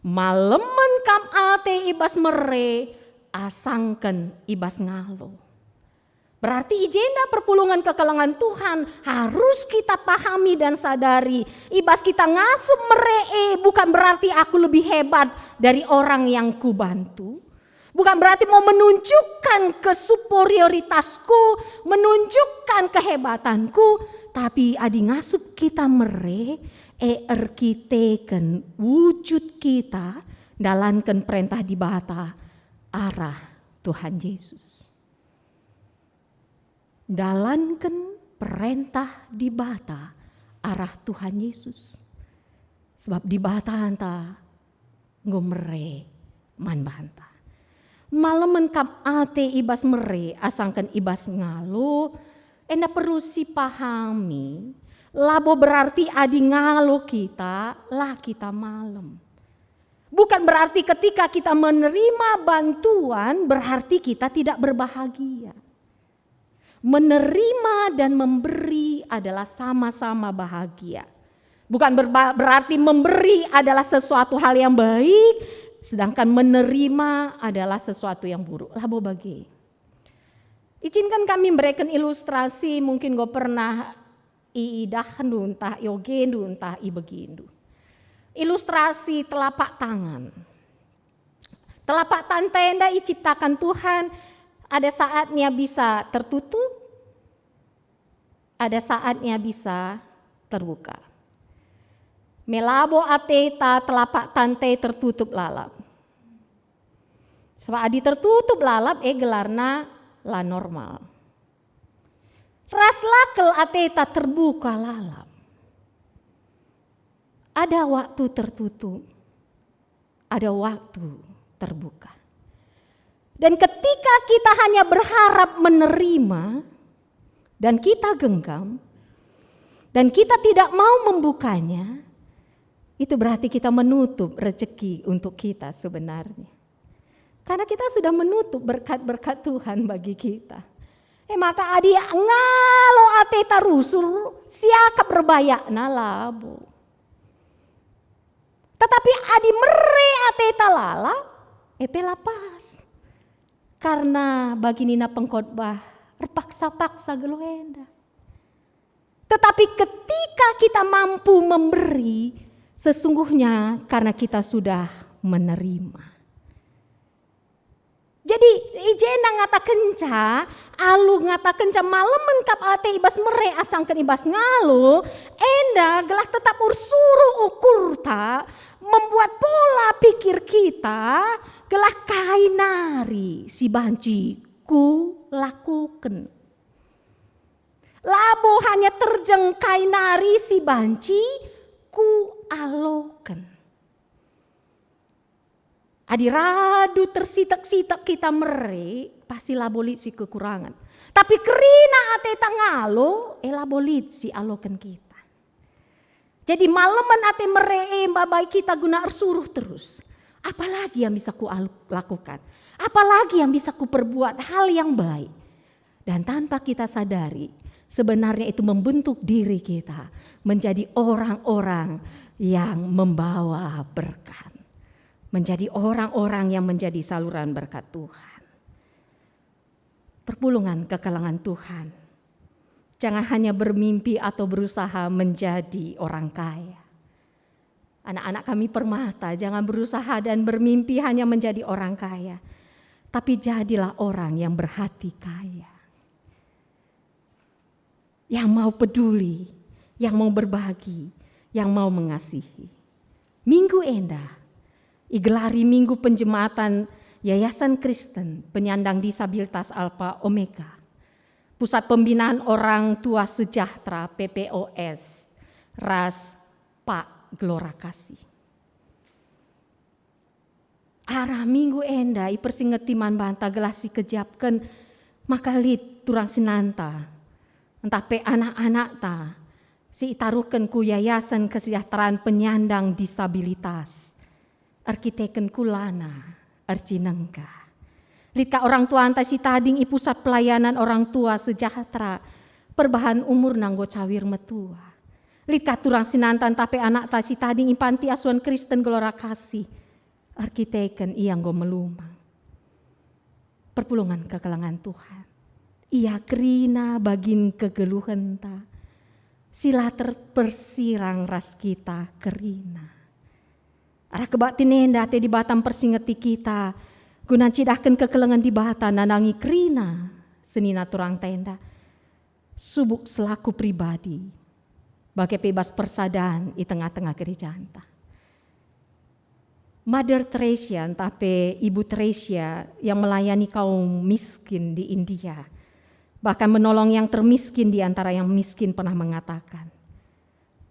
Malemen kam ate i bas mere, asangken i bas ngalo. Berarti i jenda perpulungen kekelengen Tuhan harus kita pahami dan sadari. I bas kita ngasup mere e bukan berarti aku lebih hebat dari orang yang kubantu. Bukan berarti mau menunjukkan kesuperioritasku, menunjukkan kehebatanku, tapi adi ngasup kita mere, e erkiteken wujud kita ndalanken perentah Dibata arah Tuhan Yesus. Dalanken perentah Dibata arah Tuhan Yesus. Sebab Dibatanta enggo mere man banta. Malemen kap ate i bas mere asangken i bas ngalo, enda perlu sipahami, labo berarti adi ngalo kita, la kita malem. Bukan berarti ketika kita menerima bantuan, berarti kita tidak berbahagia. Menerima dan memberi adalah sama-sama bahagia. Bukan berba-, berarti memberi adalah sesuatu hal yang baik, sedangkan menerima adalah sesuatu yang buruk. Labo bage. Izinkan kami memberikan ilustrasi, mungkin enggo pernah iidahndu, ntah iogendu, ntah ibegindu. Ilustrasi telapak tangan. Telapak tanta enda iciptakan Tuhan, ada saatnya bisa tertutup, ada saatnya bisa terbuka. Me labo ateta telapak tanta tertutup lalap. Sebab adi tertutup lalap, e gelarna la normal. Ras la kal ateta terbuka lalap. Ada waktu tertutup, ada waktu terbuka. Dan ketika kita hanya berharap menerima, dan kita genggam, dan kita tidak mau membukanya, itu berarti kita menutup rezeki untuk kita sebenarnya. Karena kita sudah menutup berkat-berkat Tuhan bagi kita. E maka adi ngalo ateta rusur, siakap erbayakna labo. Tetapi adi mere ateta lalap, e pe la pas. Karena bagi nina pengkhotbah, erpaksa-paksa geluh enda. Tetapi ketika kita mampu memberi, sesungguhnya karena kita sudah menerima. Jadi, i jenda ngatakenca, alu ngatakenca malemen kap ate i bas mere asangken i bas ngalo, enda gelah tetap ersuruh ukurta, membuat pola pikir kita, gelah kai nari si banci kulakuken. Labo hanya terjeng kai nari si banci kualoken. Adi radu tersitek-sitek kita mere, pasti labo lit si kekurangan. Tapi kerina ateta ngalo, e labo lit si aloken kita. Jadi malemen ate mere e mbabai kita guna ersuruh terus. Apalagi yang bisa kulakukan? Apalagi yang bisa kuperbuat hal yang baik? Dan tanpa kita sadari, sebenarnya itu membentuk diri kita menjadi orang-orang yang membawa berkat. Menjadi orang-orang yang menjadi saluran berkat Tuhan. Perpulungen kekelengen Tuhan. Jangan hanya bermimpi atau berusaha menjadi orang kaya. Anak-anak kami permata, jangan berusaha dan bermimpi hanya menjadi orang kaya, tapi jadilah orang yang berhati kaya, yang mau peduli, yang mau berbagi, yang mau mengasihi. Minggu enda igelari Minggu Penjematan Yayasan Kristen Penyandang Disabilitas Alfa Omega, Pusat Pembinaan Orang Tua Sejahtera, P P O S, ras Pak Gelora Kasih. Arah minggu enda ipersingeti man banta gelah sikejapken maka lit turang sinanta, ntah pe anak-anakta si itaruhken ku Yayasan Kesejahteraan Penyandang Disabilitas, erkiteken kulana erjinengka. Lit ka orang tuanta si tading i Pusat Pelayanan Orang Tua Sejahtera, perbahan umurna enggo cawir metua. Lit ka turang sinanta ntah pe anakta si tading i Panti Asuhan Kristen Gelora Kasih, erkiteken ia enggo melumang. Perpulungen kekelengen Tuhan. Ia kerina bagin kegeluhenta, si la terpersirang ras kita kerina. Arah kebaktin enda ate Dibata mpersingeti kita, guna ncidahken kekelengen Dibata nandangi kerina senina turangta enda, subuk selaku pribadi, bage pe i bas persadan i tengah-tengah gerejanta. Mother Teresa, ntah pe Ibu Teresia yang melayani kaum miskin di India, bahkan menolong yang termiskin di antara yang miskin, pernah mengatakan,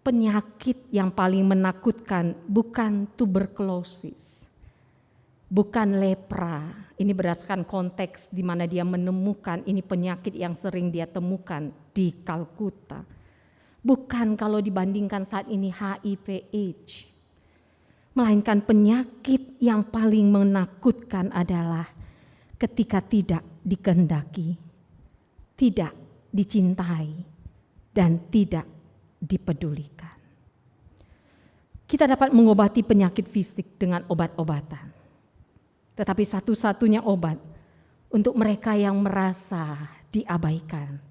penyakit yang paling menakutkan bukan tuberkulosis, bukan lepra. Ini berdasarkan konteks di mana dia menemukan ini penyakit yang sering dia temukan di Kalkuta. Bukan kalau dibandingkan saat ini H I V AIDS. Melainkan penyakit yang paling menakutkan adalah ketika tidak dikehendaki, tidak dicintai, dan tidak dipedulikan. Kita dapat mengobati penyakit fisik dengan obat-obatan. Tetapi satu-satunya obat untuk mereka yang merasa diabaikan,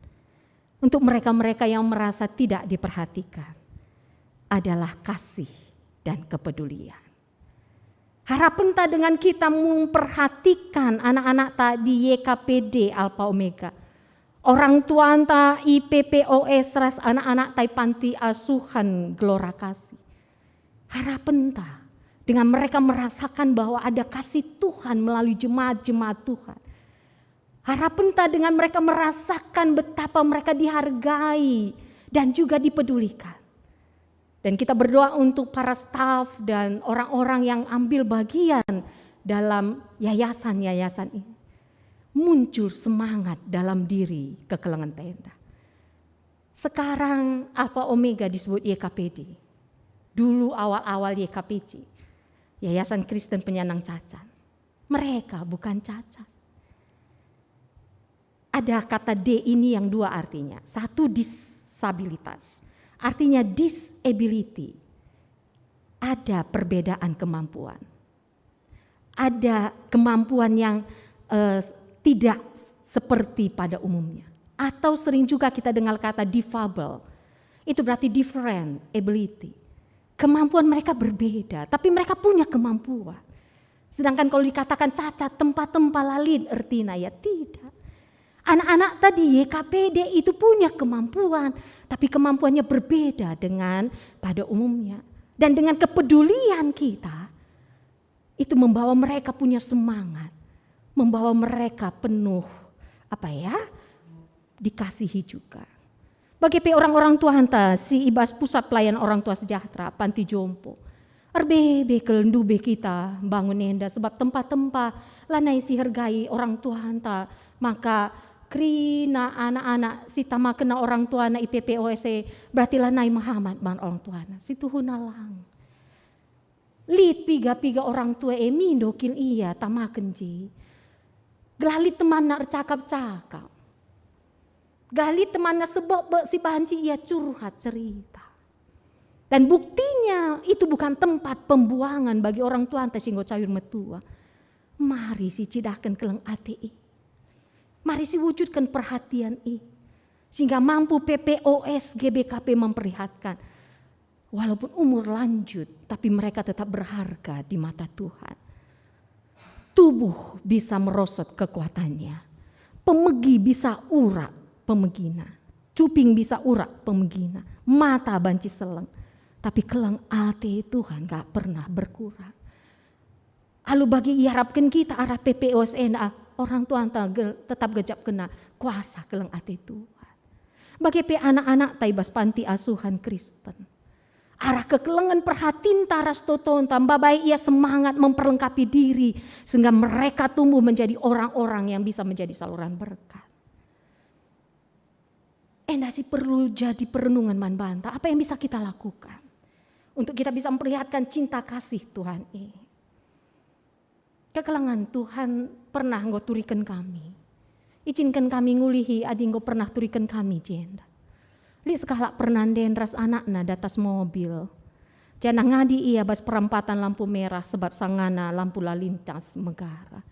untuk mereka-mereka yang merasa tidak diperhatikan, adalah kasih dan kepedulian. Harapenta dengan kita memperhatikan anak-anakta di Y K P D Alpha Omega, orang tuanta i P P O S ras anak-anakta i panti asuhan Gelora Kasih. Harapenta dengan mereka merasakan bahwa ada kasih Tuhan melalui jemaat-jemaat Tuhan. Harapenta dengan mereka merasakan betapa mereka dihargai dan juga dipedulikan. Dan kita berdoa untuk para staf dan orang-orang yang ambil bagian dalam yayasan-yayasan ini. Muncul semangat dalam diri kekelengen tenda. Sekarang Alpha Omega disebut Y K P D. Dulu awal-awal Y K P C, Yayasan Kristen Penyandang Cacat. Mereka bukan cacat. Ada kata D ini yang dua artinya. Satu, disabilitas. Artinya disability. Ada perbedaan kemampuan. Ada kemampuan yang, eh, tidak seperti pada umumnya. Atau sering juga kita dengar kata difabel. Itu berarti different ability. Kemampuan mereka berbeda, tapi mereka punya kemampuan. Sedangkan kalau dikatakan cacat, tempa-tempa la lit ertina, ya tidak. Anak-anak tadi Y K P D itu punya kemampuan, tapi kemampuannya berbeda dengan pada umumnya. Dan dengan kepedulian kita, itu membawa mereka punya semangat, membawa mereka penuh, apa ya, dikasihi juga. Bage pe orang-orang tuanta si i bas Pusat Pelayan Orang Tua Sejahtera, Panti Jompo. Erbebe kal ndube kita bangun enda, sebab tempa-tempa lanai sihergai orang tuanta, maka kerina anak-anak si tamakenna orang tuana i P P O S e, berarti lanai mehamat man orang tuana. Situhuna lang. Lit piga-piga orang tua e mindo kin ia tamaken je. Gelah lit temanna ercakap-cakap. Gelah lit temanna sebekbek si banci ia curhat cerita. Dan buktinya itu bukan tempat pembuangan bagi orang tuanta si enggo cawir metua. Mari sicidahken keleng ate e. Mari siwujudken perhatian e. Sehingga mampu P P O S G B K P memperlihatkan, walaupun umur lanjut, tapi mereka tetap berharga di mata Tuhan. Tubuh bisa merosot kekuatannya. Pemegi bisa urak pemegina. Cuping bisa urak pemegina. Mata banci seleng. Tapi keleng ate Tuhan gak pernah berkurang. Alu bagi iarapken kita arah P P O S enda, orang tuanta gel-, tetap gejapkenna kuasa keleng ate Tuhan. Bage pe anak-anakta i bas panti asuhan Kristen. Arah kekelengen perhatinta ras totonta, mbabai ia semangat memperlengkapi diri, sehingga mereka tumbuh menjadi orang-orang yang bisa menjadi saluran berkat. Enda si perlu jadi perenungan man banta, apa yang bisa kita lakukan untuk kita bisa memperlihatkan cinta kasih Tuhan e. Kekelengen Tuhan pernah enggo turiken kami. Icinken kami ngulihi adi enggo pernah turiken kami jenda. Lit sekalak pernah nden ras anakna datas mobil. Janah ngadi ia bas perampatan lampu merah sebab sangana lampu la lintas megara.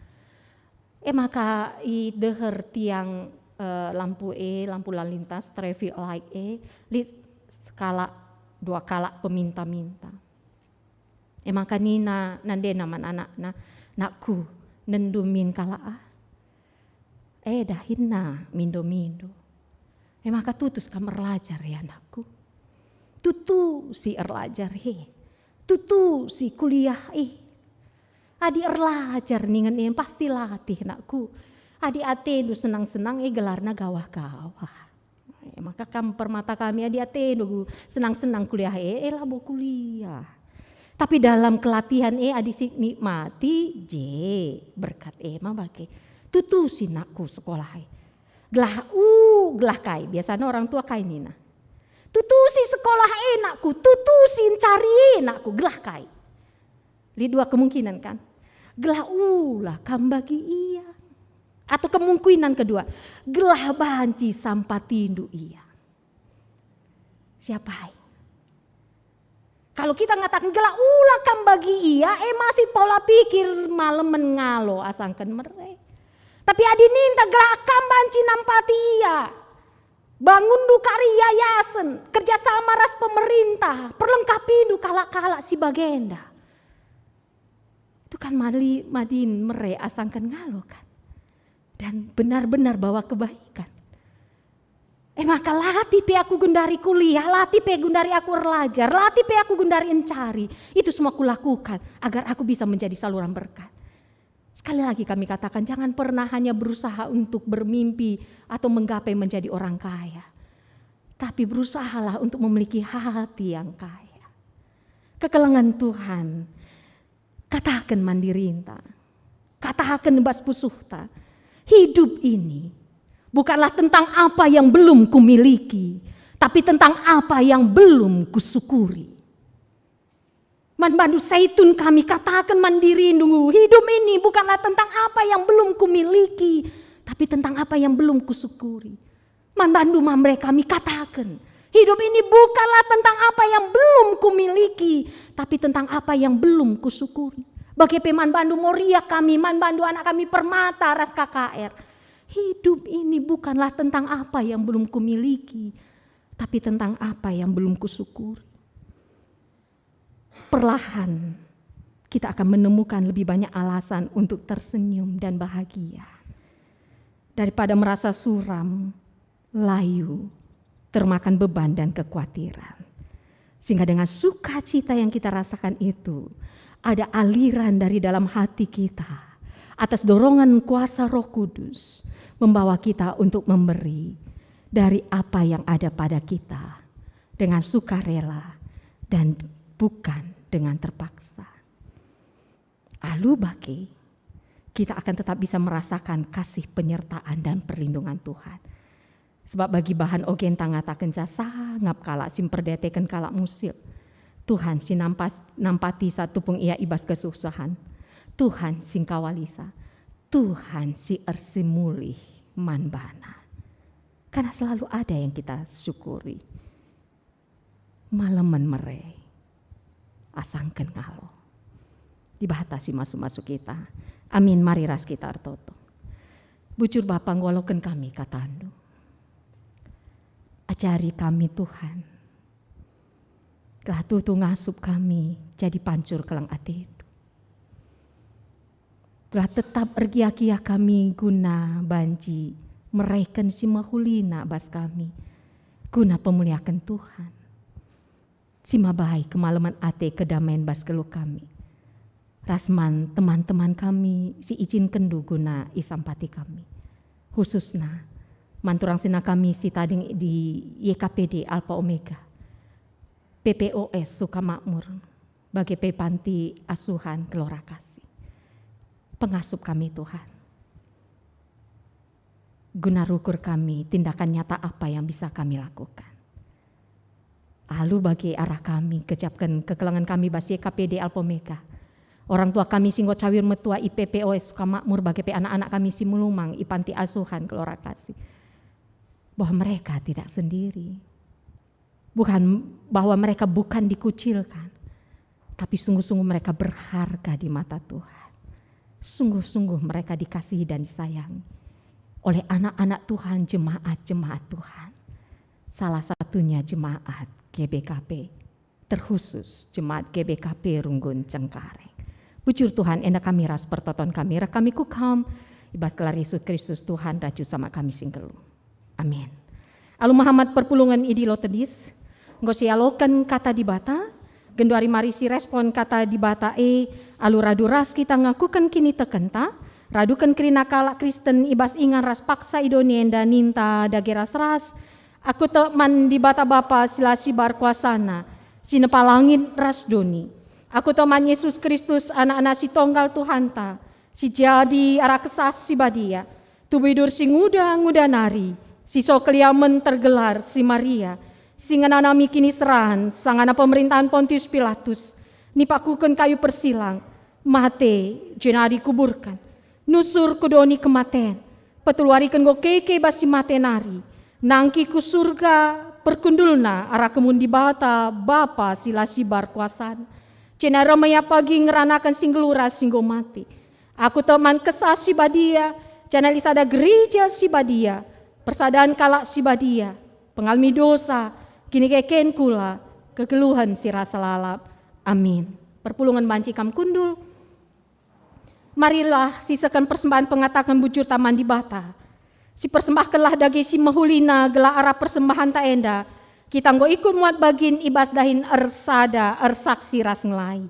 E maka i deher tiang, eh, lampu e, lampu la lintas, traffic light e, lit sekalak, dua kalak peminta-minta. E maka nina nandena man anakna, "Nakku, nenndu min kalak ah?" "E dahinna mindo-mindo." "E maka tutus kam erlajar e anakku. Tutusi erlajar e. Tutusi kuliah e. Adi erlajar ningen e pasti latih nakku. Adi atendu senang-senang e gelarna gawah-gawah." E maka kam permata kami adi atendu senang-senang kuliah e, e labo kuliah. Tapi dalam kelatihan e adi si nikmati, je berkat e ma bage. Tutusi nakku sekolah e. Gelah u, gelah kai, biasana orang tua kai nina. Tutusi sekolah e nakku, tutusi encari e nakku, gelah kai. Lit dua kemungkinan kan. Gelah ula kam bagi ia. Atau kemungkinan kedua, gelah banci sampatindu ia. Siapai? Kalau kita ngataken gelah ula kam bagi ia, e masih pola pikir malemen ngalo asangken mere. Tapi adi ninta gelah kam banci nampati ia, bangunndu kari yayasen, kerja sama ras pemerintah, perlengkapindu kalak-kalak si bagenda. Itu kan mali-, madin mere asangken ngalo kan. Dan benar-benar bawa kebaikan. E maka latih pe aku gundari kuliah, latih pe gundari aku erlajar, latih pe aku gundari encari. Itu semua kulakukan agar aku bisa menjadi saluran berkat. Sekali lagi kami katakan, jangan pernah hanya berusaha untuk bermimpi atau menggapai menjadi orang kaya. Tapi berusahalah untuk memiliki hati yang kaya. Kekelengen Tuhan, kataken man dirinta, kataken bas pusuhta, hidup ini bukanlah tentang apa yang belum kumiliki, tapi tentang apa yang belum kusyukuri. Man bandu Saitun kami kataken man dirindu, hidup ini bukanlah tentang apa yang belum kumiliki, tapi tentang apa yang belum kusyukuri. Man bandu Mamre kami kataken, hidup ini bukanlah tentang apa yang belum kumiliki, tapi tentang apa yang belum kusyukuri. Bage pe man bandu Moria kami, man bandu anak kami Permata ras K K R. Hidup ini bukanlah tentang apa yang belum kumiliki, tapi tentang apa yang belum kusyukuri. Perlahan kita akan menemukan lebih banyak alasan untuk tersenyum dan bahagia. Daripada merasa suram, layu, termakan beban dan kekuatiran. Sehingga dengan sukacita yang kita rasakan itu, ada aliran dari dalam hati kita atas dorongan kuasa Roh Kudus membawa kita untuk memberi dari apa yang ada pada kita dengan sukarela dan bukan dengan terpaksa. Alu bage, kita akan tetap bisa merasakan kasih penyertaan dan perlindungan Tuhan. Sebab bagi bahan ogenta ngatakenca sangap kalak si mperdiateken kalak musil. Tuhan si nampas-, nampatisa tupung ia i bas kesusahan. Tuhan si ngkawalisa. Tuhan si ersimulih man bana. Karena selalu ada yang kita syukuri. Malemen mere. Asangken ngalo. Dibata si masu-masu kita. Amin, mari ras kita ertoto. Bujur Bapa, ngaloken kami katandu. Ajari kami, Tuhan. Gelah tuhu ngasup kami jadi pancur keleng atendu. Gelah tetap ergiah-giah kami guna banci mereken si mehulina bas kami, guna pemuliaken Tuhan. Si mabai kemalemen ate kedamaian bas geluh kami, ras man teman-teman kami si icinkenndu guna isampati kami. Khususna, man turang senina kami si tading di Y K P D Alpha Omega. P P O S Sukamakmur, bage pe Panti Asuhan Kelora Kasih. Pengasup kami, Tuhan, guna rukur kami tindakan nyata apa yang bisa kami lakukan. Alu bage arah kami, gejapken kekelengen kami bas Y K P D Alpomeka. Orang tua kami si enggo cawir metua i P P O S Sukamakmur, bage pe anak-anak kami si melumang i Panti Asuhan Kelora Kasih, bahwa mereka tidak sendiri. Bukan bahwa mereka bukan dikucilkan, tapi sungguh-sungguh mereka berharga di mata Tuhan. Sungguh-sungguh mereka dikasihi dan disayangi oleh anak-anak Tuhan, jemaat-jemaat Tuhan. Salah satunya jemaat G B K P, terkhusus jemaat G B K P Runggun Cengkareng. Bujur Tuhan, enda kami ras pertoton kami, reh kami kukam, i bas gelar Yesus Kristus Tuhan ras Juru Selamat kami si nggeluh. Amin. Alu mehamat perpulungen i Dilo Tedis, enggo sialoken Kata Dibata, genduari mari sirespon Kata Dibata e, alu radu ras kita ngakuken kinitekenta, raduken kerina kalak Kristen i bas ingan ras paksa i doni enda ninta dage ras-ras, "Aku tek man Dibata Bapa si la sibar kuasana, si nepa langit ras doni. Aku tek man Yesus Kristus, Anakna si tonggal Tuhanta, si jadi arah Kesah Si Badia, tubuh idur si nguda-nguda nari, si so keliamen tergelar si Maria, si ngenanami kiniseran sangana pemerintahan Pontius Pilatus, nipakuken kayu persilang, mate, jenari kuburken, nusur ku doni kematen, peteluariken enggo keke bas si mate nari, nangkih ku Surga, perkundulna arah kemun Dibata, Bapa si la sibar kuasana, jenari reh me Ia pagi ngeranaken si nggeluh ras si enggo mate. Aku tek man Kesah Si Badia, janah lit sada gereja si badia, persadan kalak si badia, pengalemi dosa, kinikeken kula, kegeluhen si rasa lalap. Amin." Perpulungen banci kam kundul. Marilah sisehken persembahen pengataken bujurta man Dibata. Sipersembahkenlah dage si mehulina gelah arah persembahenta enda, kita enggo ikut muat bagin i bas dahin ersada, ersaksi ras ngelai.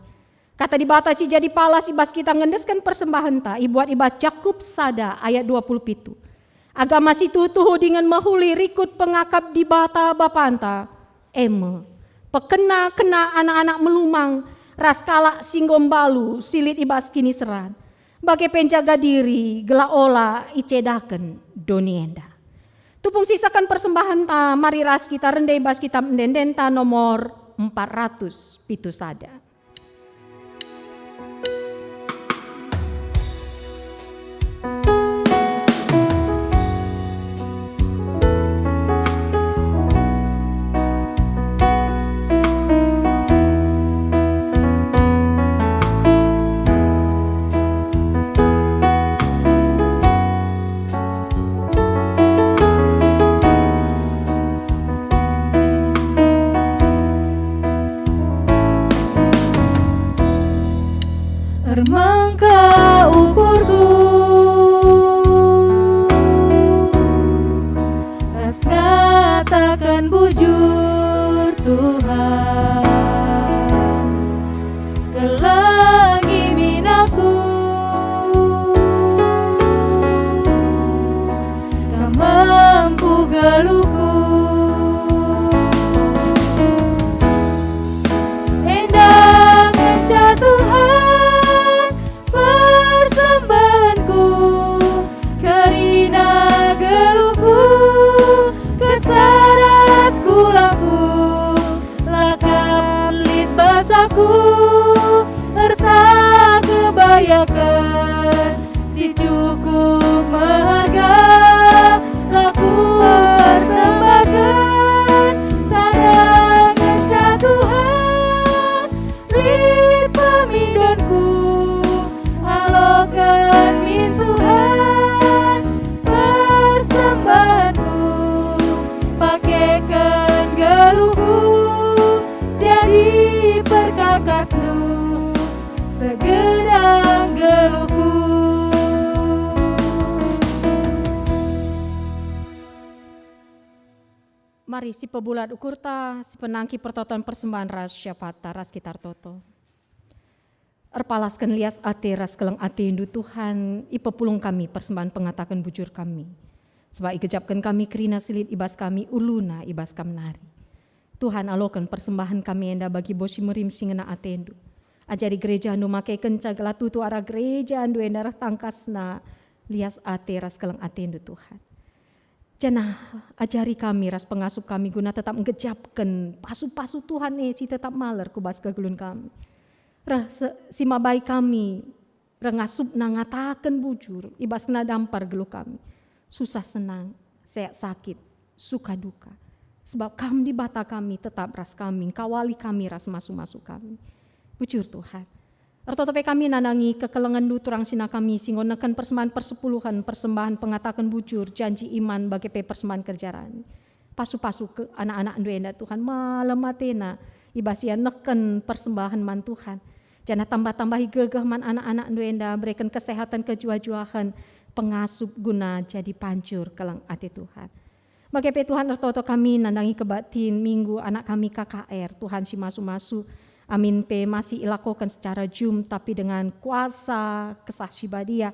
Kata Dibata si jadi palas i bas kita ngendesken persembahenta ibuat i bas Jakup sada ayat dua puluh pitu. Agama si tuhu-tuhu dingen mehuli rikut pengakap Dibata Bapanta, e me, pekena-kena anak-anak melumang ras kalak si enggo mbalu si lit i bas kiniseran, bage pe njaga diri gelah ola icedaken doni enda. Tupung sisehken persembahenta, mari ras kita rende i bas Kitab Ende-endenta nomor empat ratus pitu sada. Ermangka ukurku, ras ngataken bujur Tuhan. Kelengi min aku, Kam mampu geluhku. Enda ngenca Tuhan persembahenku, kerina geluhku, kesah ras kulangku, la kap lit bas aku erta kebayaken si cukup mehaga, la kupersembahken sada ngenca Tuhan. Lit pemindonku, aloken min Tuhan persembahenku, pakeken geluhku jadi perkakasNdu segedang geluhku. Mari sipebulat ukurta, sipenangki pertoton persembahen ras syafaat ras kita ertoto. Erpalasken lias ate ras keleng ateNdu, Tuhan, ipepulung kami persembahen pengataken bujur kami. Sabap igejapken kami kerina si lit i bas kami uluna i bas Kam nari. Tuhan, aloken persembahen kami enda bagi bos si merim si ngena atendu. Ajari gerejandu makekenca gelah tutu arah gerejandu enda reh tangkasna lias ate ras keleng atendu, Tuhan. Janah ajari kami ras pengasup kami guna tetap nggejapken pasu-pasu Tuhan e si tetap maler ku bas kegeluhen kami. Reh se-, si mabai kami, reh ngasupna ngataken bujur, i bas kena dampar geluh kami. Susah senang, sehat sakit, suka duka. Sebab Kam Dibata kami tetap ras kami, ngkawali kami ras masu-masu kami. Bujur Tuhan. Ertoto pe kami nandangi kekelengenNdu turang sina kami si enggo neken persembahan persepuluhen, persembahan pengataken bujur, janji iman, bage pe persembahan kerja rani. Pasu-pasu ke anak-anakNdu enda, Tuhan, malem atena i bas ia neken persembahen man Tuhan. Janah tambah-tambahi gegeh man anak-anakNdu enda, bereken kesehaten, kejuah-juahen, pengasup guna jadi pancur keleng ate Tuhan. Bage pe Tuhan, ertoto kami nandangi kebaktin Minggu anak kami K K R, Tuhan si masu-masu, amin pe masih ilakoken secara Zoom, tapi dengan kuasa Kesah Si Badia,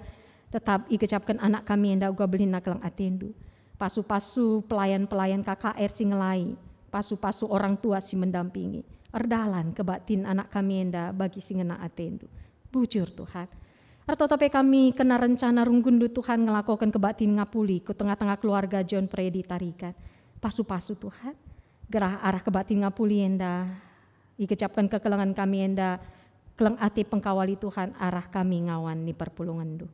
tetap igejapken anak kami enda uga belina keleng atendu. Pasu-pasu pelayan-pelayan K K R si ngelai, pasu-pasu orang tua si mendampingi. Erdalan kebaktin anak kami enda bagi si ngena atendu. Bujur, Tuhan. Ertoto pe kami kena rencana runggunndu, Tuhan, ngelakoken kebaktin ngapuli ku tengah-tengah keluarga John Freddy Tarigan. Pasu-pasu, Tuhan, gelah arah kebaktin ngapuli enda igejapken kekelengen kami enda, keleng ate pengkawali, Tuhan, arah kami ngawan ni perpulungenndu.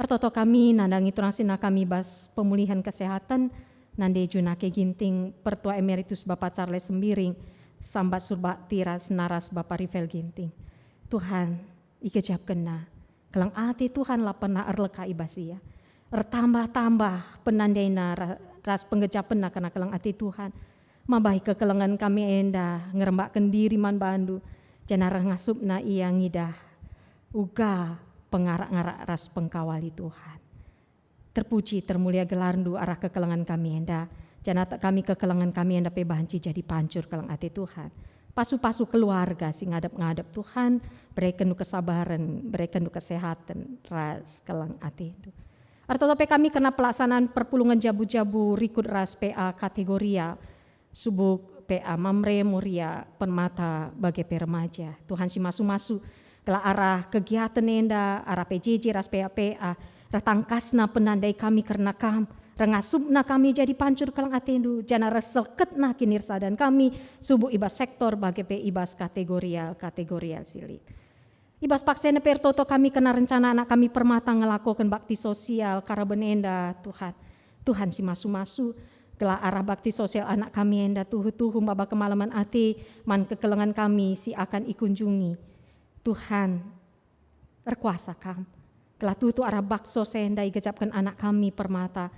Ertoto kami nandangi turang sina kami bas pemulihan kesehatan, nande Junake Ginting, Pertua Emeritus Bapa Charles Sembiring, Sambat Surbakti ras naras Bapa Rivel Ginting. Tuhan, igejapkenna. Keleng ate Tuhan la pernah erleka i bas ia. Ertambah-tambah penandaina ra-, ras penggejapenna kerna keleng ate Tuhan. Mabai kekelengen kami enda ngerembakken diri man bandu, janah reh ngasupna ia ngidah uga pengarak-ngarak ras pengkawali Tuhan. Terpuji, termulia gelarNdu arah kekelengen kami enda, janah tak kami kekelengen kami enda pe banci jadi pancur keleng ate Tuhan. Pasu-pasu keluarga si ngadep-ngadep Tuhan, berekenNdu kesabaren, berekenNdu kesehaten, ras keleng atendu. Ertoto pe kami kerna pelaksanaan perpulungen jabu-jabu rikut ras P A kategorial, subuk P A Mamre, Moria, Permata, bage pe remaja. Tuhan si masu-masu, gelah arah kegiaten enda, arah P J J ras P A P A, reh tangkasna penandai kami kerna Kam, reh ngasupna kami jadi pancur keleng atendu, janah reh seketna kinirsadan kami, subuk i bas sektor bage pe i bas kategorial-kategorial si lit. I bas paksena pe ertoto kami kerna rencana anak kami Permata ngelakoken bakti sosial karaben enda, Tuhan. Tuhan si masu-masu, gelah arah bakti sosial anak kami enda tuhu-tuhu maba kemalemen ate man kekelengen kami si akan ikunjungi. Tuhan, erkuasa Kam. Gelah tutu arah baksos enda igejapken anak kami Permata,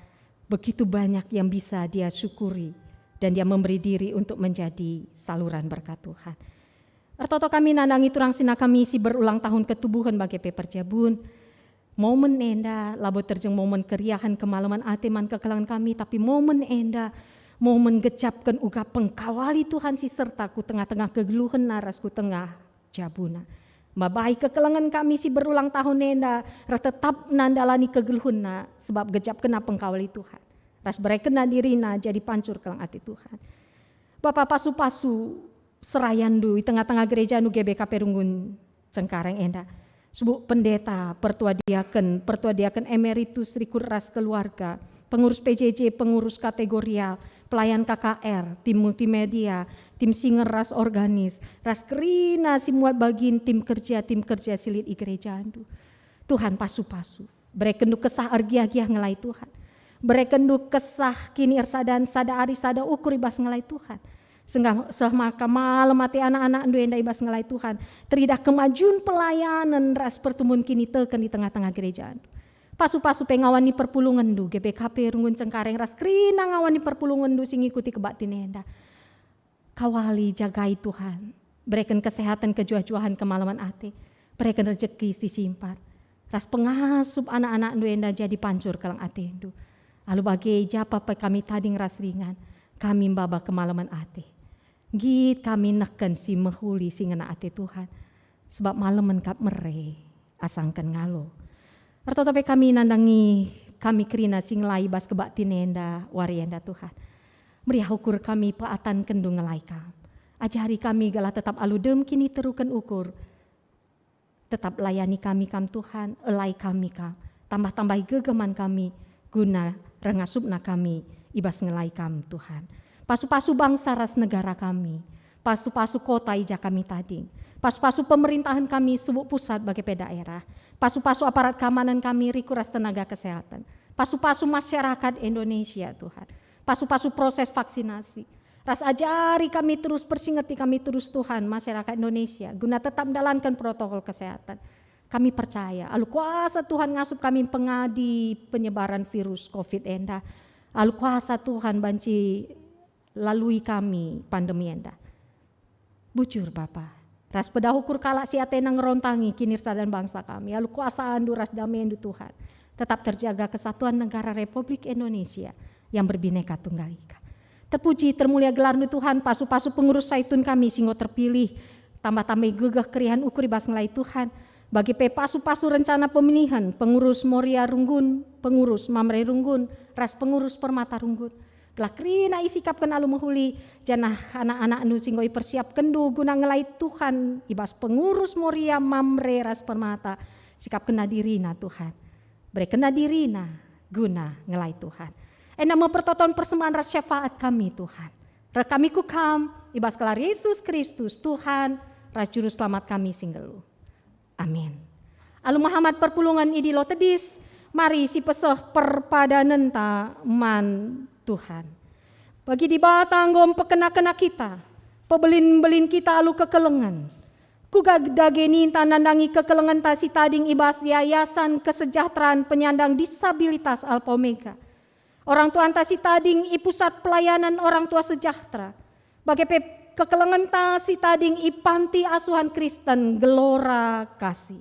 begitu banyak yang bisa dia syukuri dan dia memberi diri untuk menjadi saluran berkat Tuhan. Ertoto kami nandangi turang sina kami si berulang tahun ketubuhen bage pe perjabun. Momen enda labo terjeng momen keriahen kemalemen ate man kekelengen kami, tapi momen enda momen gejapken uga pengkawali Tuhan si serta ku tengah-tengah kegeluhenna ras ku tengah jabuna. Mabai kekelengen kami si berulang tahun enda reh tetap nandalani kegeluhenna, sebab gejapkenna pengkawali Tuhan, ras berekenna dirina jadi pancur keleng ate Tuhan. Bapa, pasu-pasu serayandu i tengah-tengah gerejandu G B K P Runggun Cengkareng enda. Subuk pendeta, pertua diaken, pertua diaken emeritus rikut ras keluarga, pengurus P J J, pengurus kategorial, pelayan K K R, tim multimedia, tim singer ras organis, ras kerina si muat bagin tim kerja, tim kerja si lit i gerejandu. Tuhan, pasu-pasu. Berekenndu kesah ergiah-giah ngelai Tuhan. Berekenndu kesah kini ersadan sada ari sada ukur i bas ngelai Tuhan. Seh maka malem ate anak-anakndu enda i bas ngelai Tuhan. Teridah kemajun pelayanen ras pertumbun kiniteken i tengah-tengah gerejandu. Pasu-pasu pe ngawan ni perpulungenndu, G B K P Runggun Cengkareng ras kerina ngawan ni perpulungenndu si ngikuti kebaktin enda. Kawali, jagai Tuhan. Bereken kesehatan, kejuah-juahen, kemalemen ate. Bereken rejeki si simpar. Ras pengasup anak-anakndu enda jadi pancur keleng atendu. Alu bage, japa pe kami tading ras ringan, kami maba kemalemen ate. Nggit kami neken si mehuli si ngena ate Tuhan, sebab malemen kap mere asangken ngalo. Ertoto pe kami nandangi kami kerina si ngelai bas kebaktin enda, wari enda Tuhan. Meriah ukur kami peatankenndu ngelai Kam. Ajari kami gelah tetap alu dem kiniteruken ukur. Tetap layani kami Kam, Tuhan, elai kami Kam. Tambah-tambahi gegeh man kami, guna reh ngasupna kami i bas ngelai Kam, Tuhan. Pasu-pasu bangsa ras negara kami. Pasu-pasu kota i ja kami tading. Pasu-pasu pemerintahen kami subuk pusat bage pe daerah. Pasu-pasu aparat keamanan kami, riku ras tenaga kesehatan. Pasu-pasu masyarakat Indonesia, Tuhan. Pasu-pasu proses vaksinasi. Ras ajari kami terus, persingeti kami terus, Tuhan, masyarakat Indonesia, guna tetap menjalankan protokol kesehatan. Kami percaya, alu kuasa Tuhan ngasup kami pengadi penyebaran virus covid enda. Alu kuasa Tuhan banci lalui kami pandemi enda. Bujur, Bapa, ras pedah ukur kalak si atena ngerontangi kinirsadan bangsa kami, alu kuasaNdu ras damendu, Tuhan, tetap terjaga kesatuan negara Republik Indonesia yang berbineka tunggal ika. Terpuji, termulia gelarNdu, Tuhan, pasu-pasu pengurus Saitun kami si enggo terpilih, tambah-tambahi gegeh keriahen ukur i bas ngelai Tuhan, bage pe pasu-pasu rencana pemilihan pengurus Moria Runggun, pengurus Mamre Runggun, ras pengurus Permata Runggun. Gelah kerina isikapken alu mehuli, janah anak-anakNdu si enggo ipersiapkenNdu guna ngelai Tuhan i bas pengurus Moria, Mamre, ras Permata, sikapkenna dirina, Tuhan. Berekenna dirina guna ngelai Tuhan. Enda me pertoton persembahen ras syafaat kami, Tuhan. Reh kami ku Kam, i bas gelar Yesus Kristus, Tuhan ras Juru Selamat kami si nggeluh. Amin. Alu mehamat perpulungen idilo tedis, mari sipeseh perpadanenta man Tuhan. Bagi Dibata enggo mpekena-kena kita, pebelin-belin kita alu kekelengen. Kuga dage ninta nandangi kekelengenta si tading i bas Yayasan Kesejahteraan Penyandang Disabilitas Alpha Omega? Orang tuanta si tading i Pusat Pelayanan Orang Tua Sejahtera, bage pe kekelengenta si tading i Panti Asuhan Kristen Gelora Kasih.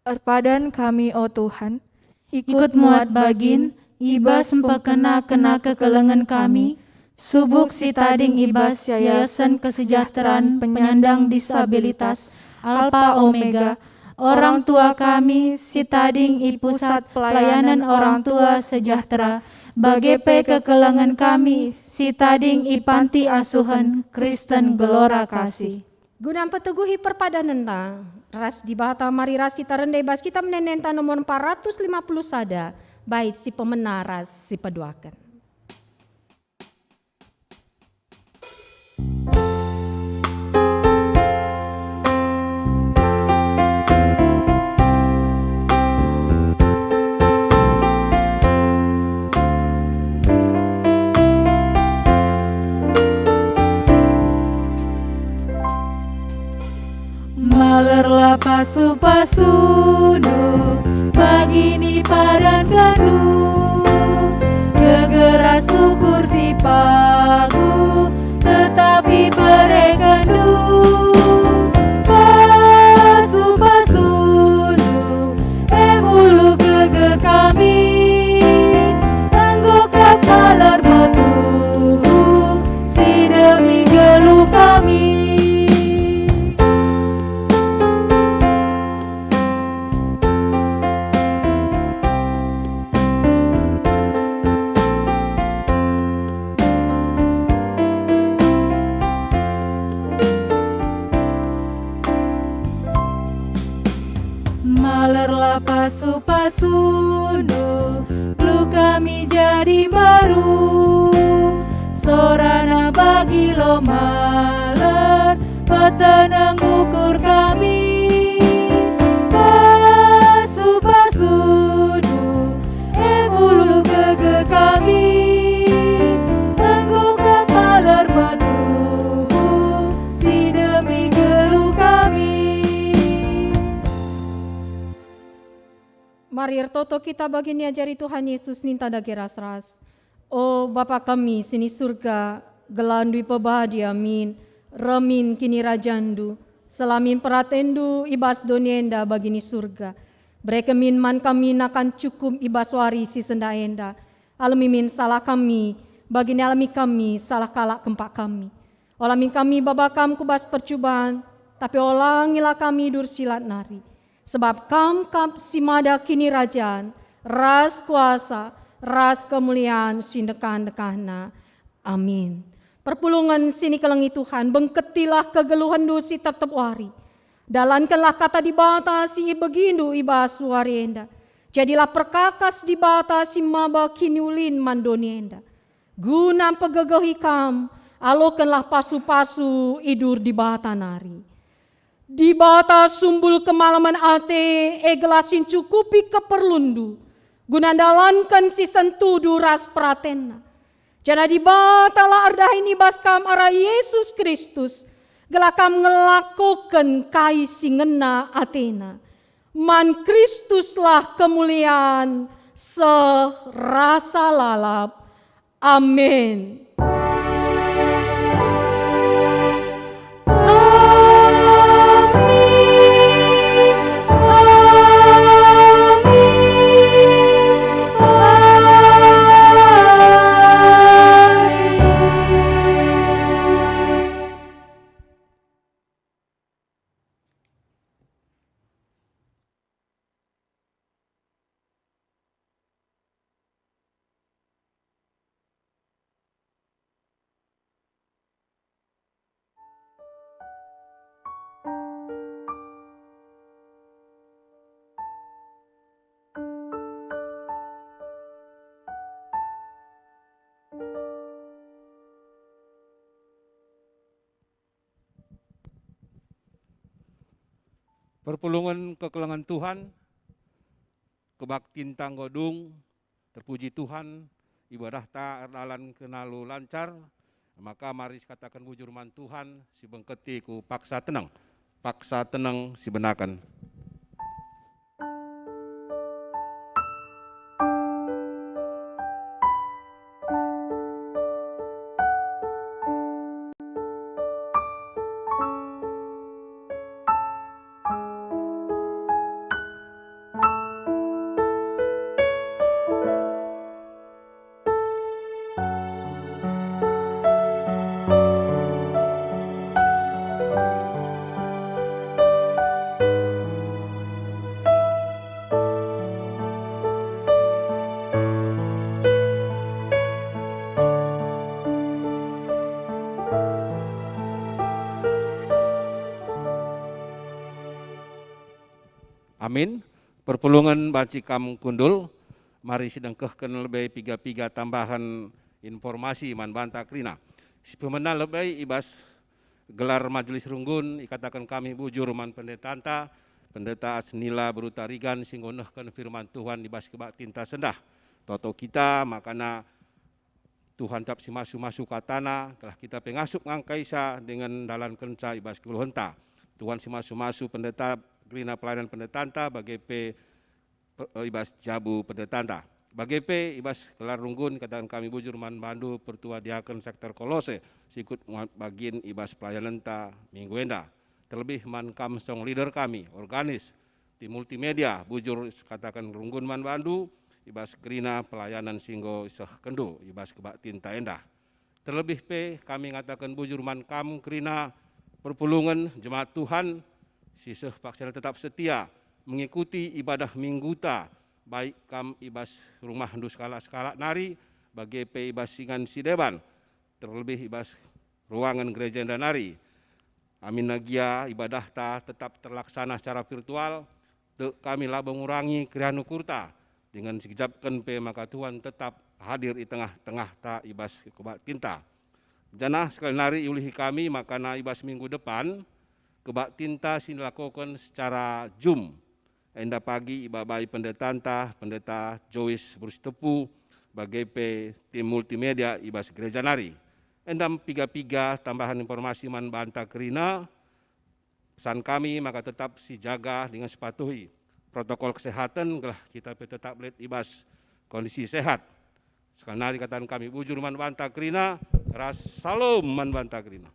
Erpadan kami, o Tuhan, ikut muat bagin, i bas mpekena-kena kekelengen kami, subuk si tading i bas Yayasan Kesejahteraan Penyandang Disabilitas Alpha Omega, orang tua kami si tading i Pusat Pelayanan Orang Tua Sejahtera, bage pe kekelengen kami si tading i Panti Asuhen Kristen Gelora Kasih. Guna mpeteguhi perpadanenta ras Dibata, mari ras kita rende i bas Kitab Ende-enden nomor empat ratus lima puluh sada, bait si pemena ras si peduaken. Malerlah pasu-pasundu, bagin ipadankendu, gegera syukur si pagu, tetap iberekenndu. Pasu-pasundu, e mulu gegeh kami, enggo kap maler metuhu, si demi geluh kami. Malerlah pasu-pasundu, geluh kami jadi mbaru. Sorana bagi lo maler, peteneng ukur kami. Pasu-pasundu, e mulu gegeh kami, enggo kap maler metuhu, si demi geluh kami. Mari ertoto kita bagi niajari Tuhan Yesus ninta dage ras-ras. O Bapa kami si ni Surga, gelarNdu ipebadia min, reh min kinirajanNdu, seh min peratenNdu i bas doni enda bagi ni Surga. Bereken min man kami nakan cukup i bas wari si sendah enda. Alemi min salah kami, bagi ni alemi kami salah kalak kempak kami. Ola min kami baba Kam ku bas percuban, tapi olangilah kami dursilat nari. Sebab Kam kap si mada kinirajan, ras kuasa, ras kemulian si ndekah-ndekahna. Amin. Perpulungen si nikelengi Tuhan, bengketilah kegeluhenndu si tep-tep wari. Dalankenlah kata Dibata si ibegindu i bas wari enda. Jadilah perkakas Dibata si maba kiniulin man doni enda. Guna mpegegehi kam, alokenlah pasu-pasu i dur Dibata nari. Dibata sumbul kemalemen ate, e gelah si ncukupi keperlunndu, guna ndalanken si sentudu ras peratenNa. Janah Dibatalah erdahin i bas kam arah Yesus Kristus, gelah kam ngelakoken kai si ngena ateNa. Man Kristuslah kemulian seh rasa lalap. Amin. Perpulungen kekelengen Tuhan, kebaktinta enggo dung, terpuji Tuhan, ibadahta erdalan kena alu lancar, maka mari sikataken bujur man Tuhan, sibengketi ku paksa teneng, paksa teneng sibenaken. Amin. Perpulungen banci kam kundul, mari sidengkehken lebe piga-piga tambahen informasi man banta kerina. Si pemena lebe i bas gelar Majelis Runggun ikataken kami bujur man pendetanta, Pendeta Asnila Beru Tarigan si enggo nehken firman Tuhan i bas kebaktinta sendah. Toto kita makana Tuhan tetap simasu-masu kataNa, gelah kita pe ngasup ngangkaisa dingen ndalankenca i bas kegeluhenta. Tuhan simasu-masu pendeta kerina pelayanan pendetanta, bage pe pe-, i bas jabu pendetanta. Bage pe i bas gelar runggun kataken kami bujur man bandu pertua diaken sektor Kolose, si ikut bagin i bas pelayanenta minggu enda. Terlebih man kam song leader kami, organis, tim multimedia, bujur kataken runggun man bandu i bas kerina pelayanan si enggo isehkenndu i bas kebaktinta enda. Terlebih pe kami ngataken bujur man kam kerina perpulungen jemaat Tuhan si seh paksa tetap setia mengikuti ibadah mingguta, baik kam i bas rumahndu sekalak-sekalak nari, bage pe i bas ingan si deban, terlebih i bas ruangen gereja enda nari. Aminna gia ibadahta tetap terlaksana secara virtual, tek kami labo ngurangi keriahen ukurta, dingen sigejapken pe maka Tuhan tetap hadir i tengah-tengahta i bas kebaktinta. Janah sekali nari iulihi kami maka i bas minggu depan, kebaktinta si nilakoken secara Zoom. Enda pagi ibabai pendetanta, Pendeta Joyce Beru Sitepu, bage pe tim multimedia i bas gereja nari. Enda piga-piga tambahen informasi man banta kerina, pesan kami maka tetap sijaga dingen sipatuhi protokol kesehatan, gelah kita pe tetap lit i bas kondisi sehat. Sekali nari kataken kami bujur man banta kerina, ras salom man banta kerina.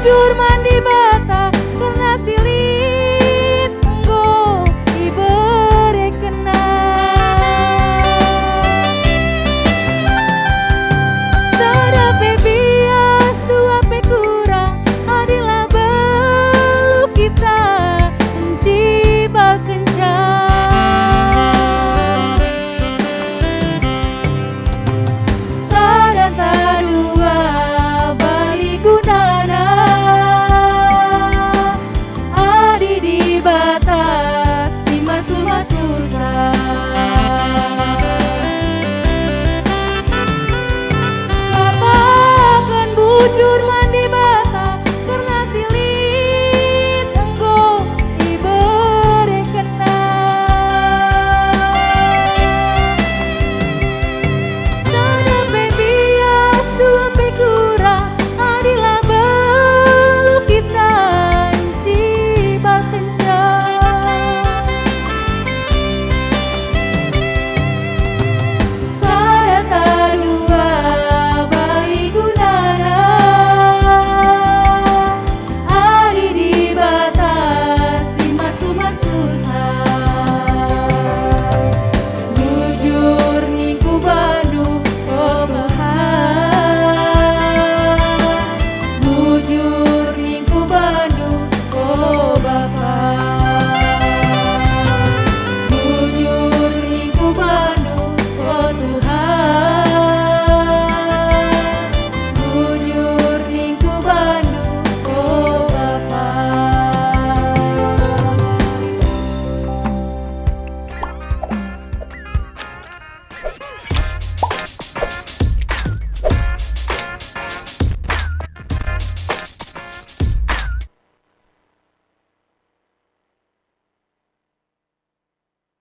Jur